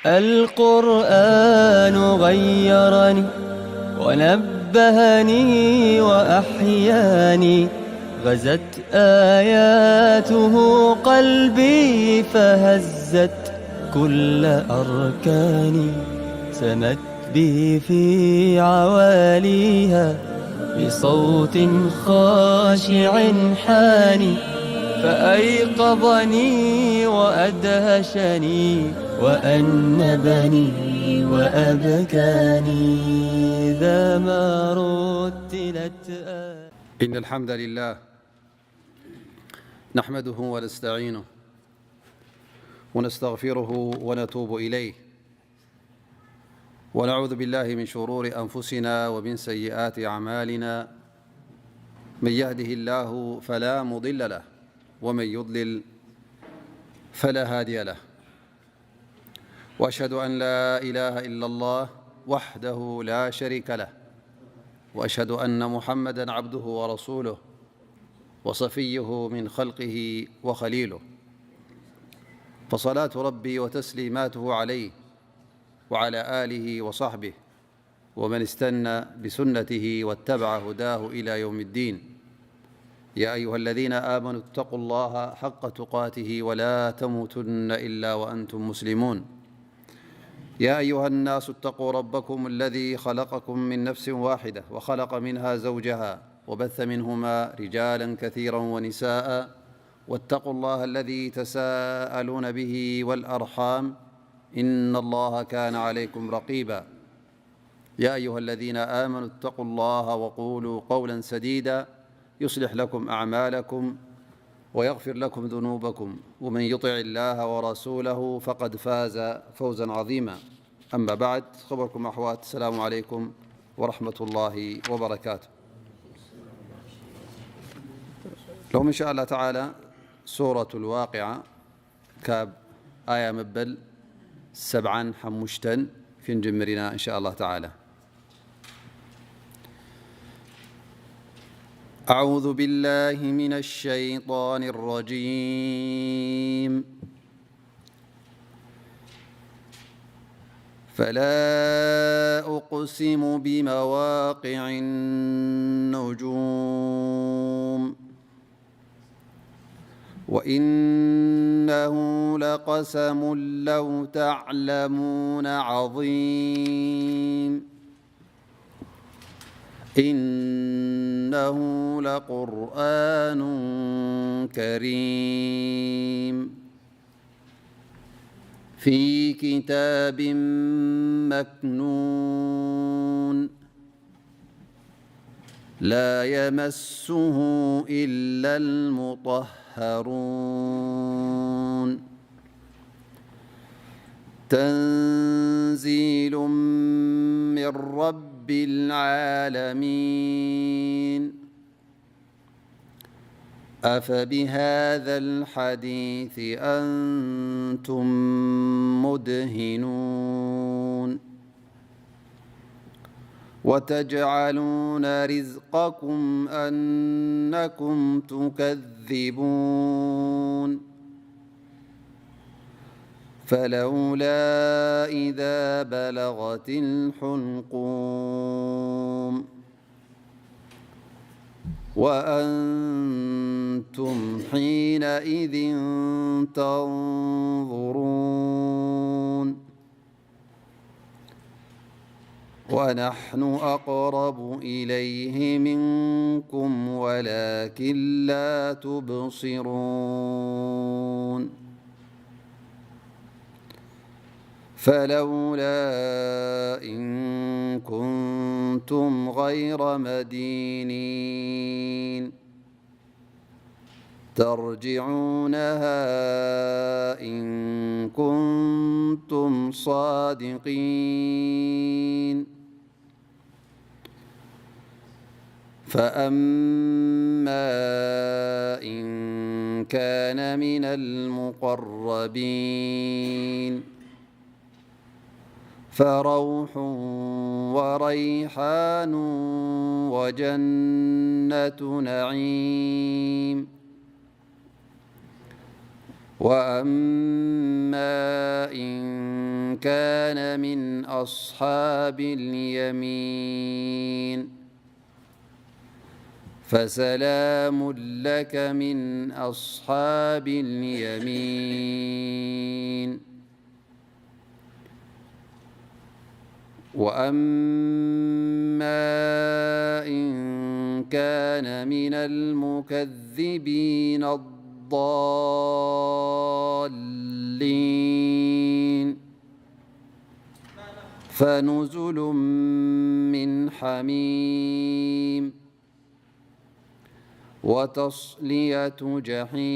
القرآن غيرني ونبهني وأحياني، غزت آياته قلبي فهزت كل أركاني، سمت بي في عواليها بصوت خاشع حاني، فأيقظني وأدهشني وأنبني وأبكاني، إذا ما رتلت آياته. إن الحمد لله نحمده ونستعينه ونستغفره ونتوب إليه، ونعوذ بالله من شرور أنفسنا ومن سيئات أعمالنا. من يهده الله فلا مضل له، ومن يضلل فلا هادي له. وأشهد أن لا إله إلا الله وحده لا شريك له، وأشهد أن محمدا عبده ورسوله، وصفيه من خلقه وخليله، فصلاة ربي وتسليماته عليه وعلى آله وصحبه ومن استن بسنته واتبع هداه إلى يوم الدين. يا أيها الذين آمنوا اتقوا الله حق تقاته ولا تموتن إلا وأنتم مسلمون. يا أيها الناس اتقوا ربكم الذي خلقكم من نفس واحدة وخلق منها زوجها وبث منهما رجالا كثيرا ونساء، واتقوا الله الذي تساءلون به والأرحام، إن الله كان عليكم رقيبا. يا أيها الذين آمنوا اتقوا الله وقولوا قولا سديدا يصلح لكم أعمالكم ويغفر لكم ذنوبكم، ومن يطع الله ورسوله فقد فاز فوزا عظيما. أما بعد، خبركم أحوات، السلام عليكم ورحمة الله وبركاته. لهم إن شاء الله تعالى سورة الواقعة، ካብ ኣያ መበል ሰብዓን ሓሙሽተን ክንጅምር ኢና إن شاء الله تعالى. أعوذ بالله من الشيطان الرجيم. فلا أقسم بمواقع النجوم، وإنه لقسم لو تعلمون عظيم. إنه لقرآن كريم، في كتاب مكنون، لا يمسه إلا المطهرون، تنزيل من رب العالمين. أفبهذا الحديث أنتم مدهنون، وتجعلون رزقكم أنكم تكذبون، فلولا إذا بلغت الحلقوم، وأنتم حينئذ تنظرون، ونحن أقرب إليه منكم ولكن لا تبصرون. فلولا إن كنتم غير مدينين ترجعونها إن كنتم صادقين. فأما إن كان من المقربين فروح وريحان وجنة نعيم. وأما إن كان من أصحاب اليمين فسلام لك من أصحاب اليمين. وأما إن كان من المكذبين الضالين فنزل من حميم وتصلية جحيم.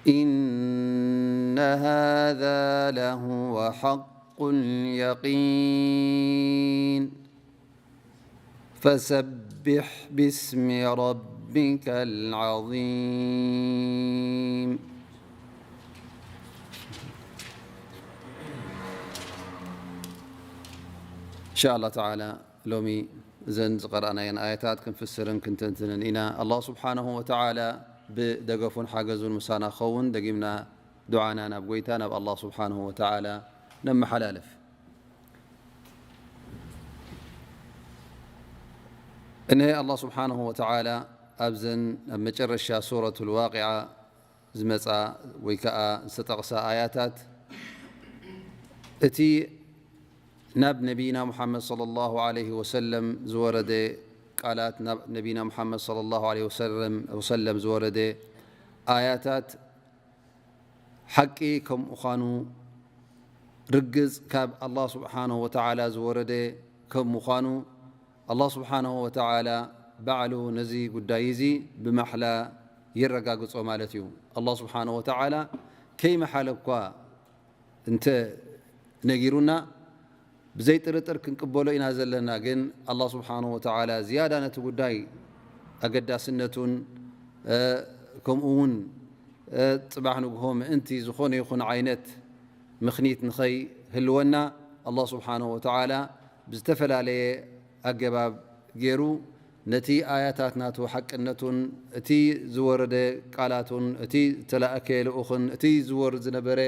إن هذا لهو حق اليقين. فسبح باسم ربك العظيم. إن شاء الله تعالى ሎሚ እዘን ዝቐረኣናየን ኣያታት ክንፍስርን ክንተንትንን ኢና። ኣላህ ስብሓነሁ ወተዓላ ብደገፉን ሓገዙን ምሳና ክኸውን፣ ደጊምና ዱዓና ናብ ጎይታ፣ ናብ ኣላህ ስብሓነሁ ወተዓላ ነመሓላልፍ። እነሀ ኣላህ ስብሓነሁ ወተዓላ ኣብዘን ኣብ መጨረሻ ሱረቱል ዋቂዓ ዝመጻ ወይ ከኣ ዝተጠቕሳ ኣያታት፣ እቲ ናብ ነቢይና ሙሓመድ ሰለላሁ ዐለይሂ ወሰለም ዝወረደ ቃላት፣ ናብ ነቢይና ሙሓመድ ሰለላሁ ዐለይሂ ወሰለም፣ ወሰለም ዝወረደ ኣያታት ሓቂ ከም ምዃኑ፣ ርግጽ ካብ ኣላህ ስብሓነሁ ወተዓላ ዝወረደ ከም ምዃኑ፣ ኣላህ ስብሓነሁ ወተዓላ ባዕሉ ነዚ ጉዳይ እዚ ብማሕላ የረጋግጾ ማለት እዩ። ኣላህ ስብሓነሁ ወተዓላ ከይመሓለ እኳ እንተ ነጊሩና፣ ብዘይ ጥርጥር ክንቅበሎ ኢና ዘለና። ግን ኣላህ ስብሓነሁ ወተዓላ ዝያዳ ነቲ ጉዳይ ኣገዳስነቱን፣ እ፣ ከምኡ እውን፣ እ፣ ጽባሕ ንግሆ ምእንቲ ዝኾነ ይኹን ዓይነት ምኽኒት ንኸይህልወና፣ ኣላህ ስብሓነሁ ወተዓላ ብዝተፈላለየ ኣገባብ ገይሩ ነቲ ኣያታት ናቱ ሓቅነቱን እቲ ዝወረደ ቃላቱን እቲ ዝተላእከ ልኡኽን እቲ ዝወርድ ዝነበረ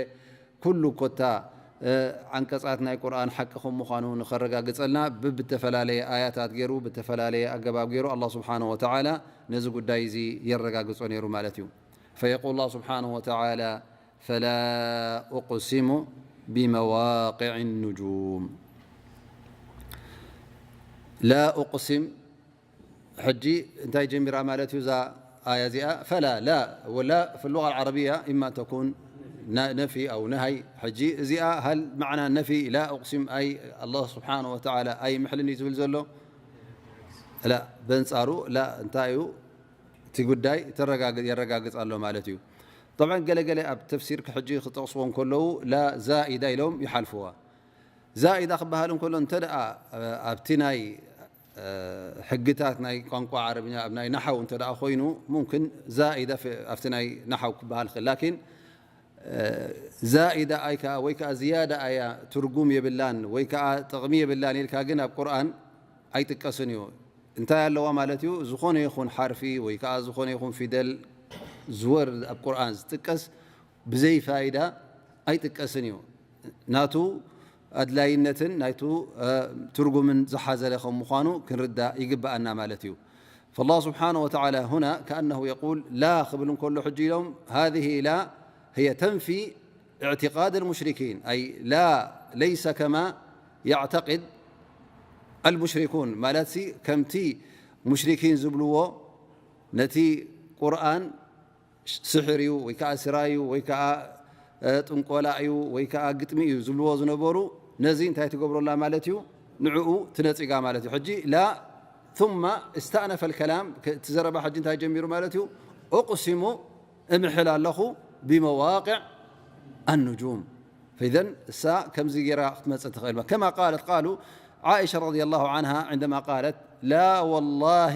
ኩሉ ኮታ፣ እ፣ ዓንቀጻት ናይ ቁርኣን ሓቂ ከም ምዃኑ ንኸረጋግጸልና ብብተፈላለየ ኣያታት ገይሩ፣ ብተፈላለየ ኣገባብ ገይሩ ኣላህ ስብሓነሁ ወተዓላ ነዚ ጉዳይ እዚ የረጋግጾ ነይሩ ማለት እዩ። فيقول الله سبحانه وتعالى: فلا أقسم بمواقع النجوم. لا أقسم ሕጂ እንታይ ጀሚራ ማለት እዩ እዛ ኣያ እዚኣ? ፈላ፣ ላ፣ ወላ في اللغة العربية إما أن تكون ن-، نفي أو نهي። ሕጂ እዚኣ هل معنى النفي لا أقسم أي الله سبحانه وتعالى ኣይምሕልን እዩ ዝብል ዘሎ? ላ፣ በንጻሩ ላ እንታይ እዩ? እቲ ጉዳይ ተረጋግ-፣ የረጋግጽ ኣሎ ማለት እዩ። طبعا ገለ ገለ ኣብ ተፍሲር ሕጂ ክጠቕስዎ እንከለዉ ላ ዛኢዳ ኢሎም ይሓልፍዋ። ዛኢዳ ክበሃል እንከሎ እንተ ደኣ፣ እ፣ ኣብቲ ናይ፣ እ፣ ሕግታት ናይ ቋንቋ ዓረብኛ ኣብ ናይ ናሓው እንተ ደኣ ኮይኑ ሙምክን ዛኢዳ ፍ-፣ ኣብቲ ናይ ናሓው ክበሃል ክእል። ላኪን፣ እ፣ ዛኢዳ ኣይ ከኣ ወይ ከኣ ዝያዳ ኣያ ትርጉም የብላን ወይ ከኣ ጥቕሚ የብላን ኢልካ ግን ኣብ ቁርኣን ኣይጥቀስን እዩ። እንታይ ኣለዋ ማለት እዩ? ዝኾነ ይኹን ሓርፊ ወይ ከኣ ዝኾነ ይኹን ፊደል ዝወርድ ኣብ ቁርኣን ዝጥቀስ ብዘይ ፋይዳ ኣይጥቀስን እዩ። ናቱ ኣድላይነትን ናቱ፣ እ፣ ትርጉምን ዝሓዘለ ከም ምዃኑ ክንርዳእ ይግብኣና ማለት እዩ። فالله سبحانه وتعالى هنا كأنه يقول لا ክብል እንከሎ ሕጂ ኢሎም هذه لا هي تنفي اعتقاد المشركين، أي لا ليس كما يعتقد المشركون ማለት ሲ ከምቲ ሙሽሪኪን ዝብልዎ ነቲ ቁርኣን ስሕር እዩ ወይ ከኣ ስራይ እዩ ወይ ከኣ፣ እ፣ ጥንቆላ እዩ ወይ ከኣ ግጥሚ እዩ ዝብልዎ ዝነበሩ፣ ነዚ እንታይ ትገብረላ ማለት እዩ? ንዕኡ ትነጺጋ ማለት እዩ። ሕጂ ላ ثم استأنف الكلام፣ ክ-፣ እቲ ዘረባ ሕጂ እንታይ ጀሚሩ ማለት እዩ? أقسم እምሕል ኣለኹ بمواقع النجوم። فإذا እሳ ከምዚ ገይራ ክትመጽእ ትኽእል። كما قالت، قالوا، عائشة رضي الله عنها عندما قالت: لا والله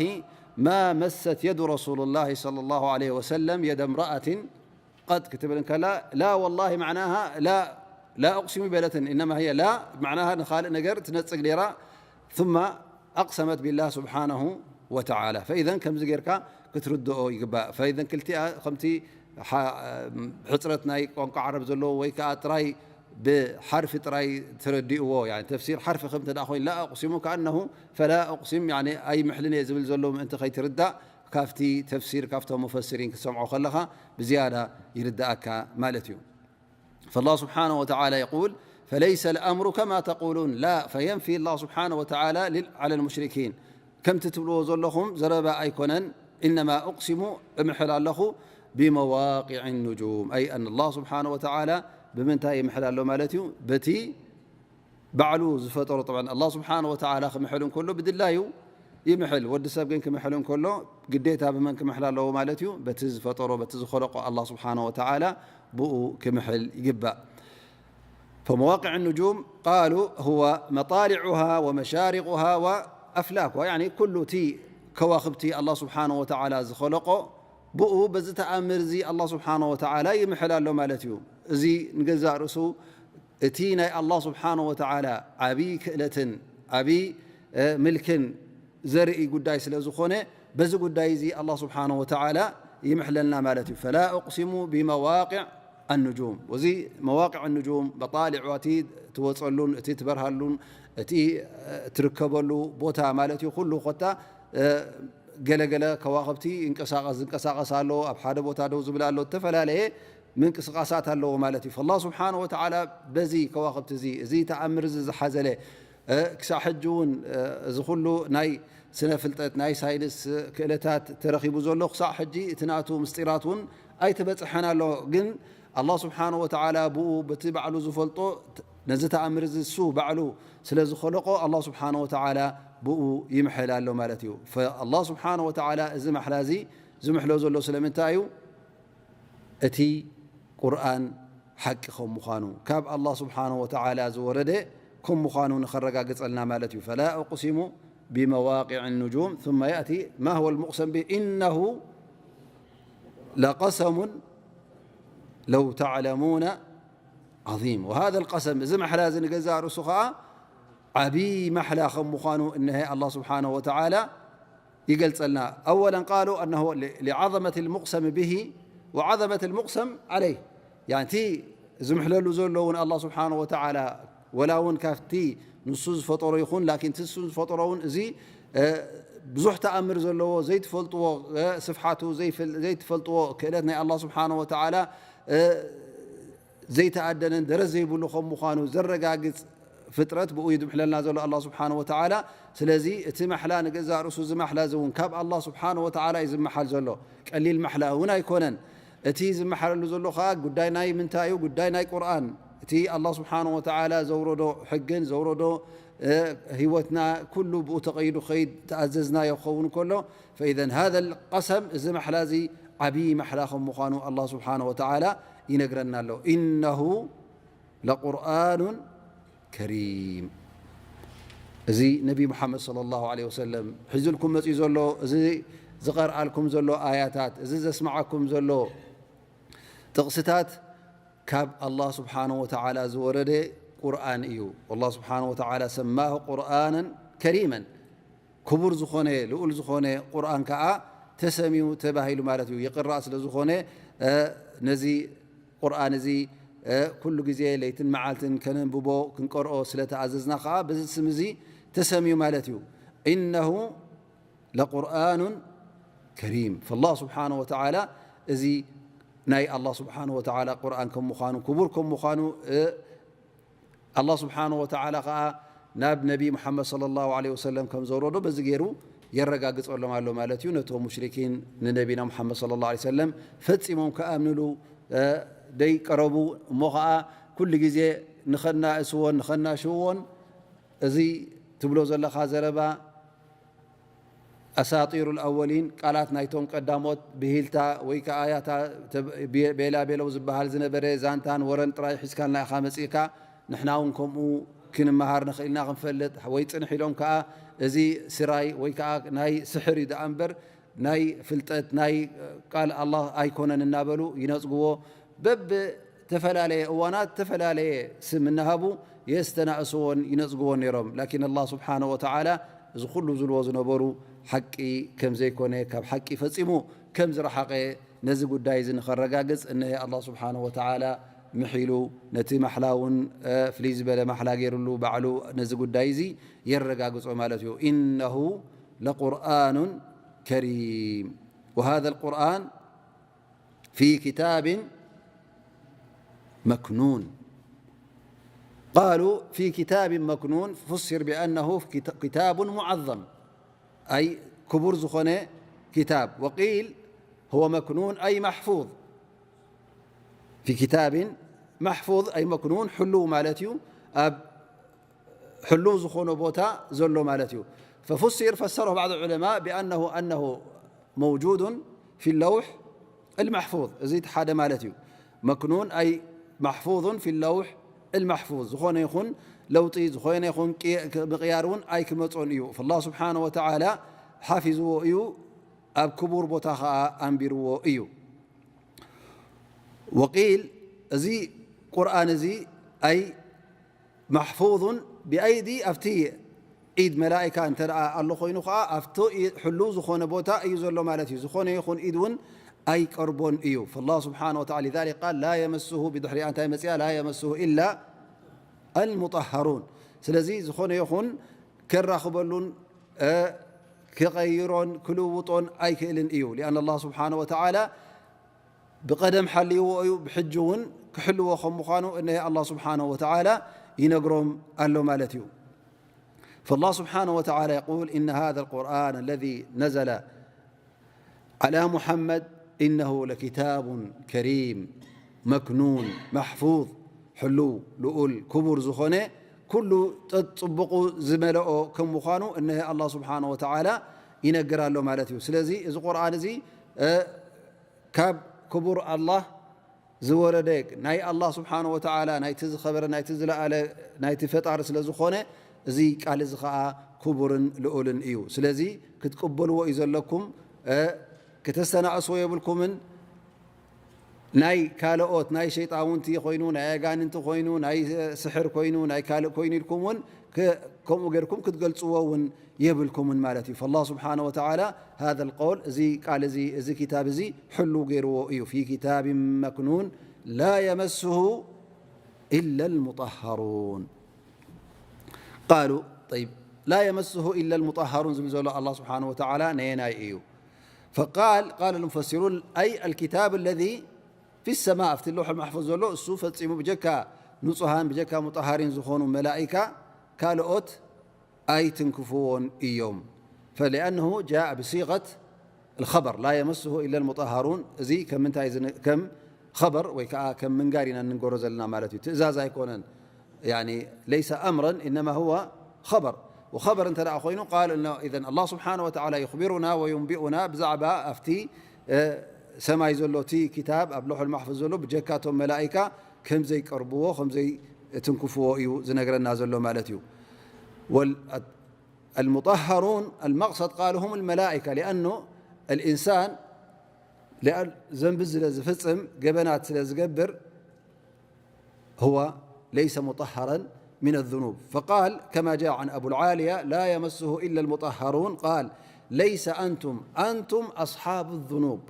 ما مست يد رسول الله صلى الله عليه وسلم يد امرأة قط ክትብል እንከላ، لا والله معناها لا، لا أقسم በለትን، إنما هي لا معناها ንኻልእ ነገር ትነጽግ ነይራ، ثم أقسمت بالله سبحانه وتعالى. فإذا ከምዚ ጌርካ ክትርድኦ ይግባእ። ፈኢዘን ክልቲኣ ከምቲ ሓ-፣ ሕጽረት ናይ ቋንቋ ዓረብ ዘለዎ ወይ ከኣ ጥራይ ብሓርፊ ጥራይ ተረዲእዎ፣ ያኒ ተፍሲር ሓርፊ ከም እንተ ደኣ ኮይኑ፣ ላ ኣቕሲሙ ከኣነሁ ፈላ ኣቕሲም፣ ያኒ ኣይምሕልን እየ ዝብል ዘሎ ምእንቲ ከይትርዳእ፣ ካብቲ ተፍሲር፣ ካብቶም ሙፈሲሪን ክትሰምዖ ከለኻ ብዝያዳ ይርድኣካ ማለት እዩ። فالله سبحانه وتعالى يقول: فليس الأمر كما تقولون. لا، فينفي الله سبحانه وتعالى لل-، على المشركين. ከምቲ ትብልዎ ዘለኹም ዘረባ ኣይኮነን። إنما أقسم፣ እምሕል ኣለኹ، بمواقع النجوم. أي أن الله سبحانه وتعالى ብምንታይ ይምሕል ኣሎ ማለት እዩ? በቲ ባዕሉ ዝፈጠሮ። طبعا الله سبحانه وتعالى ክምሕል እንከሎ ብድላዩ ይምሕል። ወዲ ሰብ ግን ክምሕል እንከሎ ግዴታ ብመን ክምሕል ኣለዎ ማለት እዩ? በቲ ዝፈጠሮ፣ በቲ ዝኸለቆ الله سبحانه وتعالى ብኡ ክምሕል ይግባእ። فمواقع النجوم قالوا هو مطالعها ومشارقها وأفلاكها، يعني ኩሉ እቲ ከዋኽብቲ الله سبحانه وتعالى ዝኸለቆ ብኡ በዚ ተኣምር እዚ الله سبحانه وتعالى ይምሕል ኣሎ ማለት እዩ። እዚ ንገዛእ ርእሱ እቲ ናይ الله سبحانه وتعالى ዓብዪ ክእለትን ዓብዪ፣ እ፣ ምልክን ዘርኢ ጉዳይ ስለ ዝኾነ፣ በዚ ጉዳይ እዚ الله سبحانه وتعالى ይምሕለልና ማለት እዩ። فلا أقسم بمواقع النجوم። እዚ መዋቅዕ ኑጁም፣ መጣሊዕ፣ እቲ ትወፀሉን እቲ ትበርሃሉን እቲ፣ እ፣ ትርከበሉ ቦታ ማለት እዩ። ኩሉ ኮታ፣ እ፣ ገለገለ ከዋኽብቲ ይንቀሳቐስ፣ ዝንቀሳቐስ ኣሎ፣ ኣብ ሓደ ቦታ ደው ዝብል ኣሎ፣ ዝተፈላለየ ምንቅስቃሳት ኣለዎ ማለት እዩ። فالله سبحانه وتعالى በዚ ከዋኽብቲ እዚ፣ እዚ ተኣምር እዚ ዝሓዘለ፣ እ፣ ክሳዕ ሕጂ እውን፣ እ፣ እዚ ኩሉ ናይ ስነ ፍልጠት፣ ናይ ሳይንስ ክእለታት ተረኺቡ ዘሎ፣ ክሳዕ ሕጂ እቲ ናቱ ምስጢራት እውን ኣይተበጽሐን ኣሎ። ግን الله سبحانه وتعالى ብኡ በቲ ባዕሉ ዝፈልጦ ነዚ ተኣምር እዚ እሱ ባዕሉ ስለ ዝኸለቆ الله سبحانه وتعالى ብኡ ይምሕል ኣሎ ማለት እዩ። فالله سبحانه وتعالى እዚ ማሕላ እዚ ዝምሕሎ ዘሎ ስለምንታይ እዩ? እቲ ቁርኣን ሓቂ ከም ምዃኑ፣ ካብ الله سبحانه وتعالى ዝወረደ ከም ምዃኑ ንኸረጋግጸልና ማለት እዩ። فلا أقسم بمواقع النجوم ثم يأتي ما هو المقسم به إنه لقسم لو تعلمون عظيم. وهذا القسم، እዚ ማሕላ እዚ ንገዛእ ርእሱ ኸኣ ዓብዪ ማሕላ ከም ምዃኑ እነሀ الله سبحانه وتعالى ይገልጸልና። أولا قالوا أنه ل-، لعظمة المقسم به وعظمة المقسم عليه. ያኒ እቲ ዝምሕለሉ ዘሎ እውን الله سبحانه وتعالى ወላ እውን ካብቲ ንሱ ዝፈጠሮ ይኹን፣ ላኪን እቲ ንሱ ዝፈጠሮ እውን እዚ፣ እ፣ ብዙሕ ተኣምር ዘለዎ፣ ዘይትፈልጥዎ፣ እ፣ ስፍሓቱ ዘይፍል-፣ ዘይትፈልጥዎ ክእለት ናይ الله سبحانه وتعالى፣ እ፣ ዘይተኣደነን ደረት ዘይብሉ ከም ምዃኑ ዘረጋግጽ ፍጥረት ብኡ እዩ ዝምሕለልና ዘሎ الله سبحانه وتعالى። ስለዚ እቲ ማሕላ ንገዛእ ርእሱ እዚ ማሕላ እዚ እውን ካብ الله سبحانه وتعالى እዩ ዝመሓል ዘሎ። ቀሊል ማሕላ እውን ኣይኮነን። እቲ ዝመሓለሉ ዘሎ ኸኣ ጉዳይ ናይ ምንታይ እዩ? ጉዳይ ናይ ቁርኣን። እቲ الله سبحانه وتعالى ዘውረዶ ሕግን ዘውረዶ፣ እ፣ ህይወትና ኩሉ ብኡ ተቐይዱ ክኸይድ ተኣዘዝናዮ ክኸውን ከሎ፣ فإذا هذا القسم، እዚ ማሕላ እዚ ዓብዪ ማሕላ ከም ምዃኑ الله سبحانه وتعالى ይነግረና ኣሎ። إنه لقرآن كريم። እዚ ነቢ ሙሓመድ صلى الله عليه وسلم ሒዙልኩም መፂኡ ዘሎ፣ እዚ ዝቐርኣልኩም ዘሎ ኣያታት፣ እዚ ዘስምዓኩም ዘሎ ጥቕስታት ካብ الله سبحانه وتعالى ዝወረደ ቁርኣን እዩ። والله سبحانه وتعالى سماه قرآنا كريما። ክቡር ዝኾነ፣ ልኡል ዝኾነ ቁርኣን ከኣ ተሰምዩ ተባሂሉ ማለት እዩ። ይቕራእ ስለ ዝኾነ፣ እ፣ ነዚ ቁርኣን እዚ፣ እ፣ ኩሉ ግዜ ለይትን መዓልትን ከነንብቦ፣ ክንቀርኦ ስለ ተኣዘዝና ከኣ በዚ ስም እዚ ተሰምዩ ማለት እዩ። إنه لقرآن كريم. فالله سبحانه وتعالى እዚ ናይ الله سبحانه وتعالى ቁርኣን ከም ምዃኑ፣ ክቡር ከም ምዃኑ፣ እ፣ الله سبحانه وتعالى ከኣ ናብ ነቢ ሙሓመድ صلى الله عليه وسلم ከም ዘውረዶ በዚ ገይሩ የረጋግጸሎም ኣሎ ማለት እዩ። ነቶም ሙሽሪኪን ንነቢና ሙሓመድ صلى الله عليه وسلم ፈጺሞም ክኣምንሉ፣ እ፣ ደይቀረቡ፣ እሞ ኸኣ ኩሉ ግዜ ንኸናእስዎን ንኸናሽውዎን፣ እዚ ትብሎ ዘለኻ ዘረባ أساطير الأولين፣ ቃላት ናይቶም ቀዳሞት ብሂልታ ወይ ከኣ ያታ ተብ-፣ ቤ-፣ ቤላ ቤለው ዝበሃል ዝነበረ ዛንታን ወረን ጥራይ ሒዝካልና ኢኻ መጺእካ። ንሕና እውን ከምኡ ክንመሃር ንኽእል ኢና ክንፈልጥ፣ ወይ ጽንሕ ኢሎም ከኣ እዚ ስራይ ወይ ከኣ ናይ ስሕር እዩ ደኣ እምበር ናይ ፍልጠት ናይ ቃል ኣላህ ኣይኮነን እናበሉ ይነጽግዎ። በብተፈላለየ እዋናት ዝተፈላለየ ስም እናሃቡ የስተናእስዎን ይነጽግዎን ነይሮም። ላኪን ኣላህ ስብሓነሁ ወተዓላ እዚ ኩሉ ዝብልዎ ዝነበሩ ሓቂ ከም ዘይኮነ፣ ካብ ሓቂ ፈጺሙ ከም ዝረሓቐ፣ ነዚ ጉዳይ እዚ ንኸረጋግጽ፣ እነሀ ኣላህ ስብሓነሁ ወተዓላ ምሒሉ፣ ነቲ ማሕላ እውን፣ እ፣ ፍልይ ዝበለ ማሕላ ገይሩሉ፣ ባዕሉ ነዚ ጉዳይ እዚ የረጋግጾ ማለት እዩ። ኢነሁ ለቁርኣኑን ከሪም፣ ወሃዘ ልቁርኣን ፊ ኪታብን መክኑን። ቃሉ ፊ ኪታብን መክኑን ፉሲር ቢኣነሁ ኪታ-፣ ኪታቡን ሙዓዘም። ኣይ ክቡር ዝኾነ ኪታብ። ወቂል ሁወ መክኑን ኣይ ማሕፉዝ። ፊ ኪታብን ማሕፉዝ ኣይ መክኑን፣ ሕሉው ማለት እዩ። ኣብ ሕሉው ዝኾነ ቦታ ዘሎ ማለት እዩ። ፈፉሲር፣ ፈሰረሁ ባዕድ ዑለማ ቢኣነሁ፣ ኣነሁ መውጁዱን ፊ ለውሕ ልማሕፉዝ። እዚ እቲ ሓደ ማለት እዩ። መክኑን ኣይ ማሕፉዙን ፊ ለውሕ ልማሕፉዝ። ዝኾነ ይኹን ለውጢ፣ ዝኾነ ይኹን ቂ-፣ ምቕያር እውን ኣይክመጾን እዩ። ፈላህ ስብሓነሁ ወተዓላ ሓፊዝዎ እዩ፣ ኣብ ክቡር ቦታ ኸዓ ኣንቢርዎ እዩ። ወቂል፣ እዚ ቁርኣን እዚ ኣይ ማሕፉዙን ብኣይዲ፣ ኣብቲ ኢድ መላኢካ እንተ ደኣ ኣሎ ኮይኑ ኸዓ፣ ኣብቲ ኢ-፣ ሕሉው ዝኾነ ቦታ እዩ ዘሎ ማለት እዩ። ዝኾነ ይኹን ኢድ እውን ኣይቀርቦን እዩ። ፈላህ ስብሓነሁ ወተዓላ ሊዛሊክ ቃል ላ የመስሁ፣ ብድሕሪኣ እንታይ መፅኣ? ላ የመስሁ ኢላ ኣልሙጠሃሩን። ስለዚ ዝኾነ ይኹን ከራኽበሉን፣ እ፣ ክቐይሮን ክልውጦን ኣይክእልን እዩ። ሊኣን ኣላህ ስብሓነሁ ወተዓላ ብቐደም ሓልይዎ እዩ፣ ብሕጂ እውን ክሕልዎ ከም ምዃኑ እነሀ ኣላህ ስብሓነሁ ወተዓላ ይነግሮም ኣሎ ማለት እዩ። ፈላህ ስብሓነሁ ወተዓላ የቁል፣ ኢነ ሃዛ ልቁርኣን ለዚ ነዘለ ዓላ ሙሓመድ ኢነሁ ለኪታቡን ከሪም መክኑን ማሕፉዝ፣ ሕሉው፣ ልኡል፣ ክቡር ዝኾነ፣ ኩሉ ጸ-፣ ጽቡቑ ዝመልኦ ከም ምዃኑ እነሀ ኣላህ ስብሓነሁ ወተዓላ ይነግር ኣሎ ማለት እዩ። ስለዚ እዚ ቁርኣን እዚ፣ እ፣ ካብ ክቡር ኣላህ ዝወረደ፣ ናይ ኣላህ ስብሓነሁ ወተዓላ ናይቲ ዝኸበረ፣ ናይቲ ዝለኣለ፣ ናይቲ ፈጣሪ ስለ ዝኾነ፣ እዚ ቃል እዚ ኸዓ ክቡርን ልኡልን እዩ። ስለዚ ክትቅበልዎ እዩ ዘለኩም፣ እ፣ ክተስተናእስዎ የብልኩምን። ናይ ካልኦት፣ ናይ ሸይጣውንቲ ኮይኑ፣ ናይ ኣጋንንቲ ኮይኑ፣ ናይ ስሕር ኮይኑ፣ ናይ ካልእ ኮይኑ ኢልኩም እውን ከ-፣ ከምኡ ጌርኩም ክትገልጽዎ እውን የብልኩምን ማለት እዩ። ፈላህ ስብሓነሁ ወተዓላ ሃዘ ልቀውል፣ እዚ ቃል እዚ፣ እዚ ኪታብ እዚ ሕሉው ገይርዎ እዩ። ፊ ኪታብን መክኑን ላ የመስሁ ኢላ ልሙጠሃሩን። ቃሉ፣ ጠይብ፣ ላ የመስሁ ኢላ ልሙጠሃሩን ዝብል ዘሎ ኣላህ ስብሓነሁ ወተዓላ ነየናይ እዩ? ፈቃል፣ ቃለ ልሙፈሲሩን፣ ኣይ ኣልኪታብ ለዚ ፊ ሰማ፣ ኣብቲ ለውሕ ማሕፉዝ ዘሎ፣ እሱ ፈጺሙ ብጀካ ንጹሃን፣ ብጀካ ሙጠሃሪን ዝኾኑ መላኢካ ካልኦት ኣይትንክፍዎን እዮም። ፈሊኣነሁ ጃአ ብሲቀት ልኸበር፣ ላ የመስሁ ኢላ ልሙጠሃሩን። እዚ ከም ምንታይ ዝን-፣ ከም ኸበር ወይ ከዓ ከም ምንጋር ኢና እንንገሮ ዘለና ማለት እዩ። ትእዛዝ ኣይኮነን። ያኒ ለይሰ ኣምረን ኢነማ ሁወ ኸበር። ወኸበር እንተ ደኣ ኮይኑ ቃል፣ ኢዘን ኣላህ ስብሓነ ወተዓላ ዩኽቢሩና ወዩንቢኡና ብዛዕባ ኣብቲ፣ እ፣ ሰማይ ዘሎ እቲ ኪታብ ኣብ ለውሑል ማሕፉዝ ዘሎ ብጀካቶም መላኢካ ከም ዘይቀርብዎ፣ ከም ዘይትንክፍዎ እዩ ዝነግረና ዘሎ ማለት እዩ። ወል-፣ ኣልሙጠሃሩን ኣልመቕሰድ ቃል ሁም ልመላኢካ ሊኣኑ ኣልኢንሳን ሊኣን ዘንቢ ስለ ዝፍጽም፣ ገበናት ስለ ዝገብር፣ هو ليس مطهرا من الذنوب. فقال كما جاء عن أبو العالية: لا يمسه إلا المطهرون. قال: ليس أنتم، أنتم أصحاب الذنوب.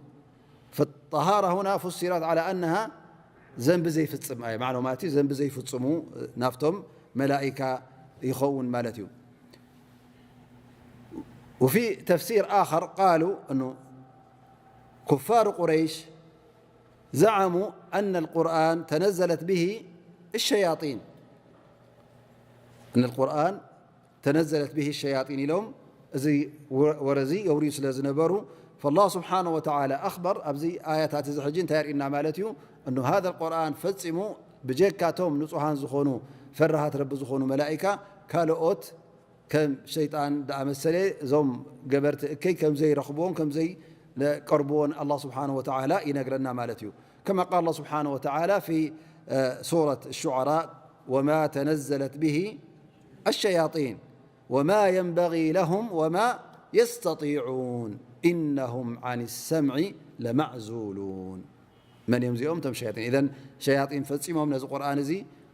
فالطهارة هنا فسرت على أنها ዘንቢ ዘይፍጽም፣ ኣይ፣ ማዕና ማለት እዩ፣ ዘንቢ ዘይፍጽሙ ናብቶም መላኢካ ይኸውን ማለት እዩ። وفي تفسير آخر قالوا أنه كفار قريش زعموا أن القرآن تنزلت به الشياطين، أن القرآن تنزلت به الشياطين ኢሎም እዚ ወ-፣ ወረ እዚ የውርዩ ስለ ዝነበሩ፣ فالله سبحانه وتعالى أخبر ኣብዚ ኣያታት እዚ ሕጂ እንታይ የርእየና ማለት እዩ? أنه هذا القرآن ፈጺሙ ብጀካቶም ንጹሃን ዝኾኑ ፈራሃት ረቢ ዝኾኑ መላኢካ ካልኦት ከም ሸይጣን ደኣ መሰለ እዞም ገበርቲ እከይ ከም ዘይረኽብዎን ከም ዘይቀርብዎን ኣላህ ስብሓነሁ ወተዓላ ይነግረና ማለት እዩ። كما قال الله سبحانه وتعالى في، آه، سورة الشعراء: وما تنزلت به الشياطين وما ينبغي لهم وما يستطيعون إنهم عن السمع لمعزولون. መን እዮም እዚኦም? እቶም ሸያጢን። ኢዘን ሸያጢን ፈጺሞም ነዚ ቁርኣን እዚ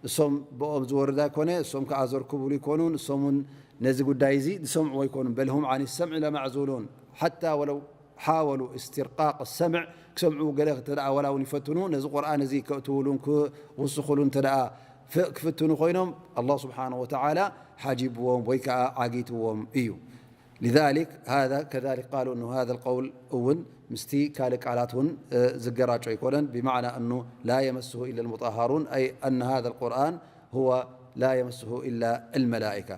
እሶም ብኦም ዝወርድ ኣይኮነ፣ እሶም ከኣ ዘርክቡሉ ይኮኑን፣ እሶም እውን ነዚ ጉዳይ እዚ ዝሰምዑ ኣይኮኑን። በል ሁም ዓን ሰምዒ ለማዕዙሉን ሓታ ወለው ሓወሉ እስትርቃቅ ሰምዕ፣ ክሰምዑ ገለ እንተ ደኣ ዋላ እውን ይፈትኑ፣ ነዚ ቁርኣን እዚ ከእትውሉን ክውስኹሉ እንተ ደኣ ፍ-፣ ክፍትኑ ኮይኖም፣ ኣላህ ስብሓነሁ ወተዓላ ሓጂብዎም ወይ ከኣ ዓጊትዎም እዩ። لذلك هذا كذلك قالوا أنه هذا القول እውን ምስቲ ካልእ ቃላት እውን፣ እ፣ ዝገራጮ ኣይኮነን። ብማዕና أنه لا يمسه إلا المطهرون، أي أن هذا القرآن هو لا يمسه إلا الملائكة.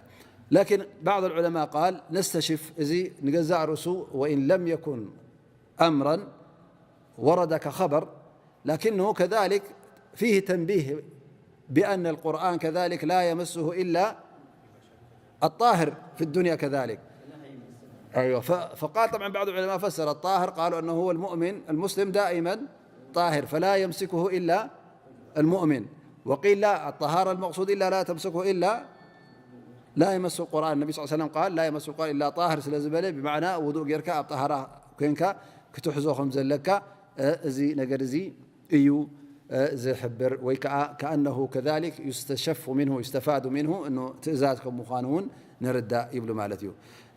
لكن بعض العلماء قال نستشف، እዚ ንገዛእ ርእሱ وإن لم يكن أمرا ورد كخبر، لكنه كذلك فيه تنبيه بأن القرآن كذلك لا يمسه إلا الطاهر في الدنيا كذلك. أيوة. ف-، فقال طبعًا بعض العلماء فسر الطاهر، قالوا أنه هو المؤمن المسلم دائمًا طاهر، فلا يمسكه إلا المؤمن. وقيل لا، الطهارة المقصود إلا لا تمسكه إلا لا يمس القرآن. النبي صلى الله عليه وسلم قال لا يمس القرآن إلا طاهر ስለ ዝበለ፣ ብማዕና ውዱእ ጌርካ ኣብ ጠሃራ ኮንካ ክትሕዞ ከም ዘለካ፣ እ፣ እዚ ነገር እዚ እዩ፣ እ፣ ዝሕብር። ወይ ከዓ كأنه كذلك يستشف منه يستفاد منه፣ እኑ ትእዛዝ ከም ምዃኑ እውን ንርዳእ ይብሉ ማለት እዩ።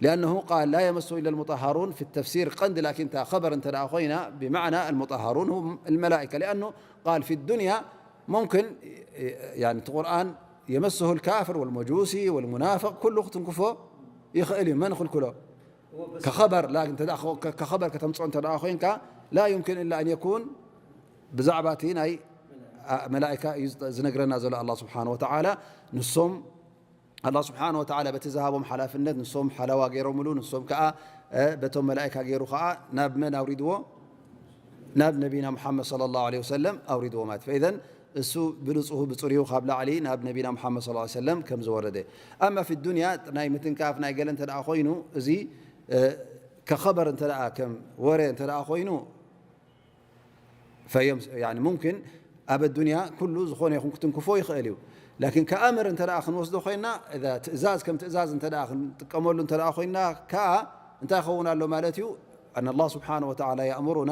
لأنه قال لا يمسه إلا المطهرون في التفسير ቀንዲ، ላኪን እታ خبر እንተ ደኣ ኮይና ብማዕና المطهرون هم الملائكة، لأنه قال في الدنيا ممكن يعني እቲ ቁርኣን يمسه الكافر والمجوسي والمنافق ኩሉ ክትንክፎ ይኽእል እዩ። መን ክልክሎ؟ كخبر، ላኪን እንተ ደኣ ከ-፣ كخبر ከተምፅኦ እንተ ደኣ ኮይንካ لا يمكن إلا أن يكون ብዛዕባ እቲ ናይ፣ ኣ፣ መላእካ እዩ ዝጠ-፣ ዝነግረና ዘሎ ኣላህ ስብሓነ ወተዓላ። ንሶም ኣላህ ስብሓነ ወተዓላ በቲ ዝሃቦም ሓላፍነት ንሶም ሓለዋ ገይሮምሉ፣ ንሶም ከኣ፣ እ፣ በቶም መላእካ ገይሩ ከኣ ናብ መን ኣውሪድዎ? ናብ ነቢና ሙሓመድ ሰለላሁ ዐለይሂ ወሰለም ኣውሪድዎ ማለት። ፈኢዘን እሱ ብንጹሁ ብጽሩዩ ካብ ላዕሊ ናብ ነቢና ሙሓመድ ሰለላሁ ዐለይሂ ወሰለም ከም ዝወረደ። ኣማ ፊ ዱንያ ናይ ምትንካፍ ናይ ገለ እንተ ደኣ ኮይኑ፣ እዚ፣ እ፣ ከኸበር እንተ ደኣ ከም ወረ እንተ ደኣ ኮይኑ፣ ፈየምስ-፣ ያኒ ሙምኪን ኣብ ኣዱንያ ኩሉ ዝኾነ ይኹን ክትንክፎ ይኽእል እዩ። ላኪን ከኣምር እንተ ደኣ ክንወስዶ ኮይና፣ እዛ ትእዛዝ ከም ትእዛዝ እንተ ደኣ ክንጥቀመሉ እንተ ደኣ ኮይና ከኣ እንታይ ይኸውን ኣሎ ማለት እዩ? ኣን ኣላህ ስብሓነ ወተዓላ የእምሩና፣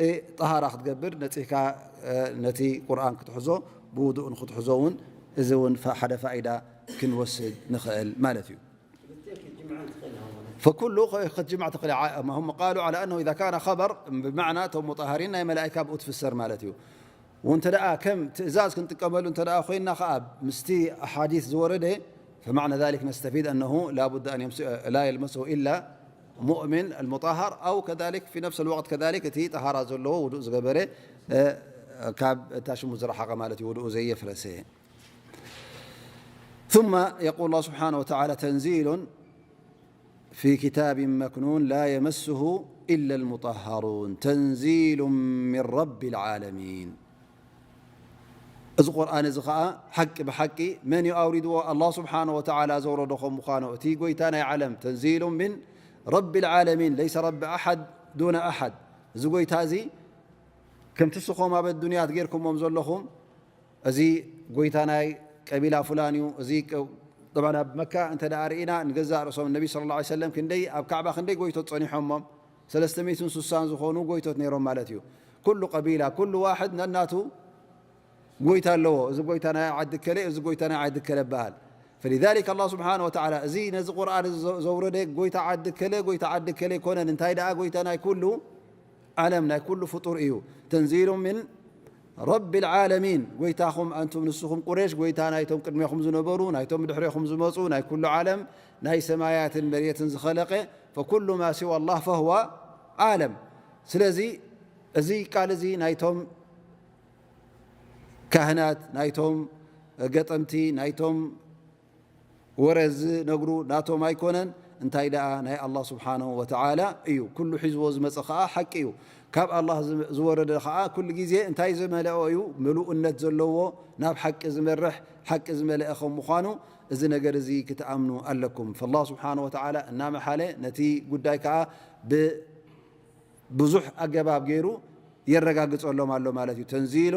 እ፣ ጠሃራ ክትገብር ነጺህካ፣ እ፣ ነቲ ቁርኣን ክትሕዞ ብውዱእ ንክትሕዞ እውን፣ እዚ እውን ፈ-፣ ሓደ ፋኢዳ ክንወስድ ንኽእል ማለት እዩ። ፈኩሉ ከ-፣ ክትጅማዕ ትኽእል። ዓ-፣ هم قالوا على أنه إذا كان خبر ብማዕና እቶም ሙጣሃሪን ናይ መላእካ ብኡ ትፍሰር ማለት እዩ። ወእንተ ደኣ ከም ትእዛዝ ክንጥቀመሉ እንተ ደኣ ኮይንና ኸዓ ምስቲ ኣሓዲስ ዝወረደ فمعنى ذلك نستفيد أنه لا بد أن يمس-، لا يلمسه إلا مؤمن المطهر أو كذلك في نفس الوقت كذلك እቲ ጠሃራ ዘለዎ ውዱእ ዝገበረ፣ እ፣ ካብ እታ ሽሙ ዝረሓቐ ማለት እዩ፣ ውዱኡ ዘየፍረሰ። ثم يقول الله سبحانه وتعالى تنزيل في كتاب مكنون لا يمسه إلا المطهرون تنزيل من رب العالمين. እዚ ቁርኣን እዚ ኸዓ ሓቂ ብሓቂ መን እዩ ኣውሪድዎ? ኣላህ ስብሓነ ወተዓላ ዘውረዶ ከም ምዃኑ፣ እቲ ጎይታ ናይ ዓለም፣ تنزيل من رب العالمين ليس رب أحد دون أحد። እዚ ጎይታ እዚ ከምቲ ንስኹም ኣብ ኣዱንያ ጌርኩሞም ዘለኹም፣ እዚ ጎይታ ናይ ቀቢላ ፉላን እዩ፣ እዚ ቀ-፣ ጠብዓን ኣብ መካ እንተ ደኣ ርኢና ንገዛእ ርእሶም ነቢ ሰለላሁ ዐለይሂ ወሰለም ክንደይ ኣብ ካዕባ ክንደይ ጎይቶት ጸኒሖሞም፣ ሰለስተ ሚእትን ስሳን ዝኾኑ ጎይቶት ነይሮም ማለት እዩ። ኩሉ ቀቢላ፣ ኩሉ ዋሕድ ነናቱ ጎይታ ኣለዎ። እዚ ጎይታ ናይ ዓዲ ከለ፣ እዚ ጎይታ ናይ ዓዲ ከለ በሃል። فلذلك ኣላህ ስብሓነ ወተዓላ እዚ ነዚ ቁርኣን እዚ ዘ-፣ ዘውረደ ጎይታ ዓዲ ከለ፣ ጎይታ ዓዲ ከለ ኣይኮነን። እንታይ ደኣ ጎይታ ናይ ኩሉ ዓለም ናይ ኩሉ ፍጡር እዩ። تنزيل من رب العالمين ጎይታኹም ኣንቱም ንስኹም ቁሬሽ ጎይታ ናይቶም ቅድሜኹም ዝነበሩ ናይቶም ብድሕሬኹም ዝመጹ ናይ ኩሉ ዓለም ናይ ሰማያትን መሬትን ዝኸለቐ فكل ما سوى الله فهو عالم። ስለዚ እዚ ቃል እዚ ናይቶም ካህናት ናይቶም ገጠምቲ ናይቶም ወረ ዝነግሩ ናቶም ኣይኮነን። እንታይ ደኣ ናይ ኣላህ ስብሓነሁ ወተዓላ እዩ። ኩሉ ሒዝዎ ዝመጸ ኸዓ ሓቂ እዩ። ካብ ኣላህ ዝ-፣ ዝወረደ ኸዓ ኩሉ ግዜ እንታይ ዝመልኦ እዩ? ምሉእነት ዘለዎ፣ ናብ ሓቂ ዝመርሕ፣ ሓቂ ዝመልአ ከም ምዃኑ እዚ ነገር እዚ ክትኣምኑ ኣለኩም። ፈላህ ስብሓነሁ ወተዓላ እናመሓለ ነቲ ጉዳይ ከኣ ብ-፣ ብዙሕ ኣገባብ ገይሩ የረጋግጸሎም ኣሎ ማለት እዩ። تنزيل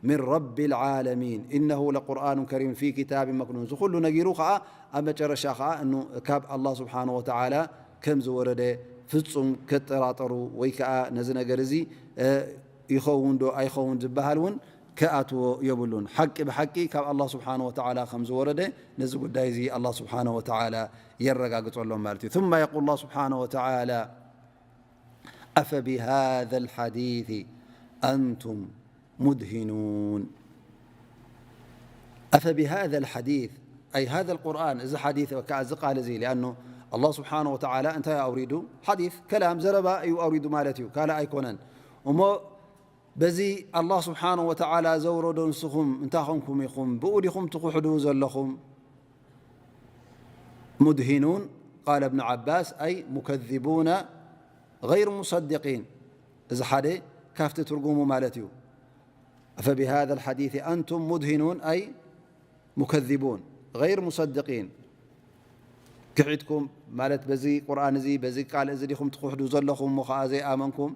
من رب العالمين إنه لقرآن كريم في كتاب مكنون። እዚ ኩሉ ነጊሩ ኸዓ ኣብ መጨረሻ ኸዓ እኑ ካብ ኣላህ ስብሓነሁ ወተዓላ ከም ዝወረደ ፍጹም ከጠራጠሩ ወይ ከኣ ነዚ ነገር እዚ፣ እ፣ ይኸውን ዶ ኣይኸውን ዝበሃል እውን ክኣትዎ የብሉን። ሓቂ ብሓቂ ካብ ኣላህ ስብሓነ ወተዓላ ከም ዝወረደ ነዚ ጉዳይ እዚ ኣላህ ስብሓነ ወተዓላ የረጋግጸሎም ማለት እዩ። ثم يقول الله سبحانه وتعالى: أفبهذا الحديث أنتم مدهنون. أفبهذا الحديث، أي هذا القرآن، እዚ ሓዲስ ወይ ከዓ እዚ ቃል እዚ፣ لأنه ኣላህ ስብሓነ ወተዓላ እንታይ ኣውሪዱ? ሓዲስ፣ ከላም፣ ዘረባ እዩ ኣውሪዱ ማለት እዩ፣ ካልእ ኣይኮነን። እሞ በዚ ኣላህ ስብሓነሁ ወተዓላ ዘውረዶ ንስኹም እንታይ ኾንኩም ኢኹም? ብኡ ዲኹም ትኹሕዱ ዘለኹም? ሙድሂኑን፣ ቃለ እብን ዓባስ፣ ኣይ ሙከዚቡነ ገይር ሙሰድቂን። እዚ ሓደ ካብቲ ትርጉሙ ማለት እዩ። ኣፈቢሃዘ ልሓዲስ ኣንቱም ሙድሂኑን፣ ኣይ ሙከዚቡን፣ ገይር ሙሰድቂን። ክሒድኩም ማለት በዚ ቁርኣን እዚ፣ በዚ ቃል እዚ ዲኹም ትኹሕዱ ዘለኹም፣ እሞ ኸዓ ዘይኣመንኩም።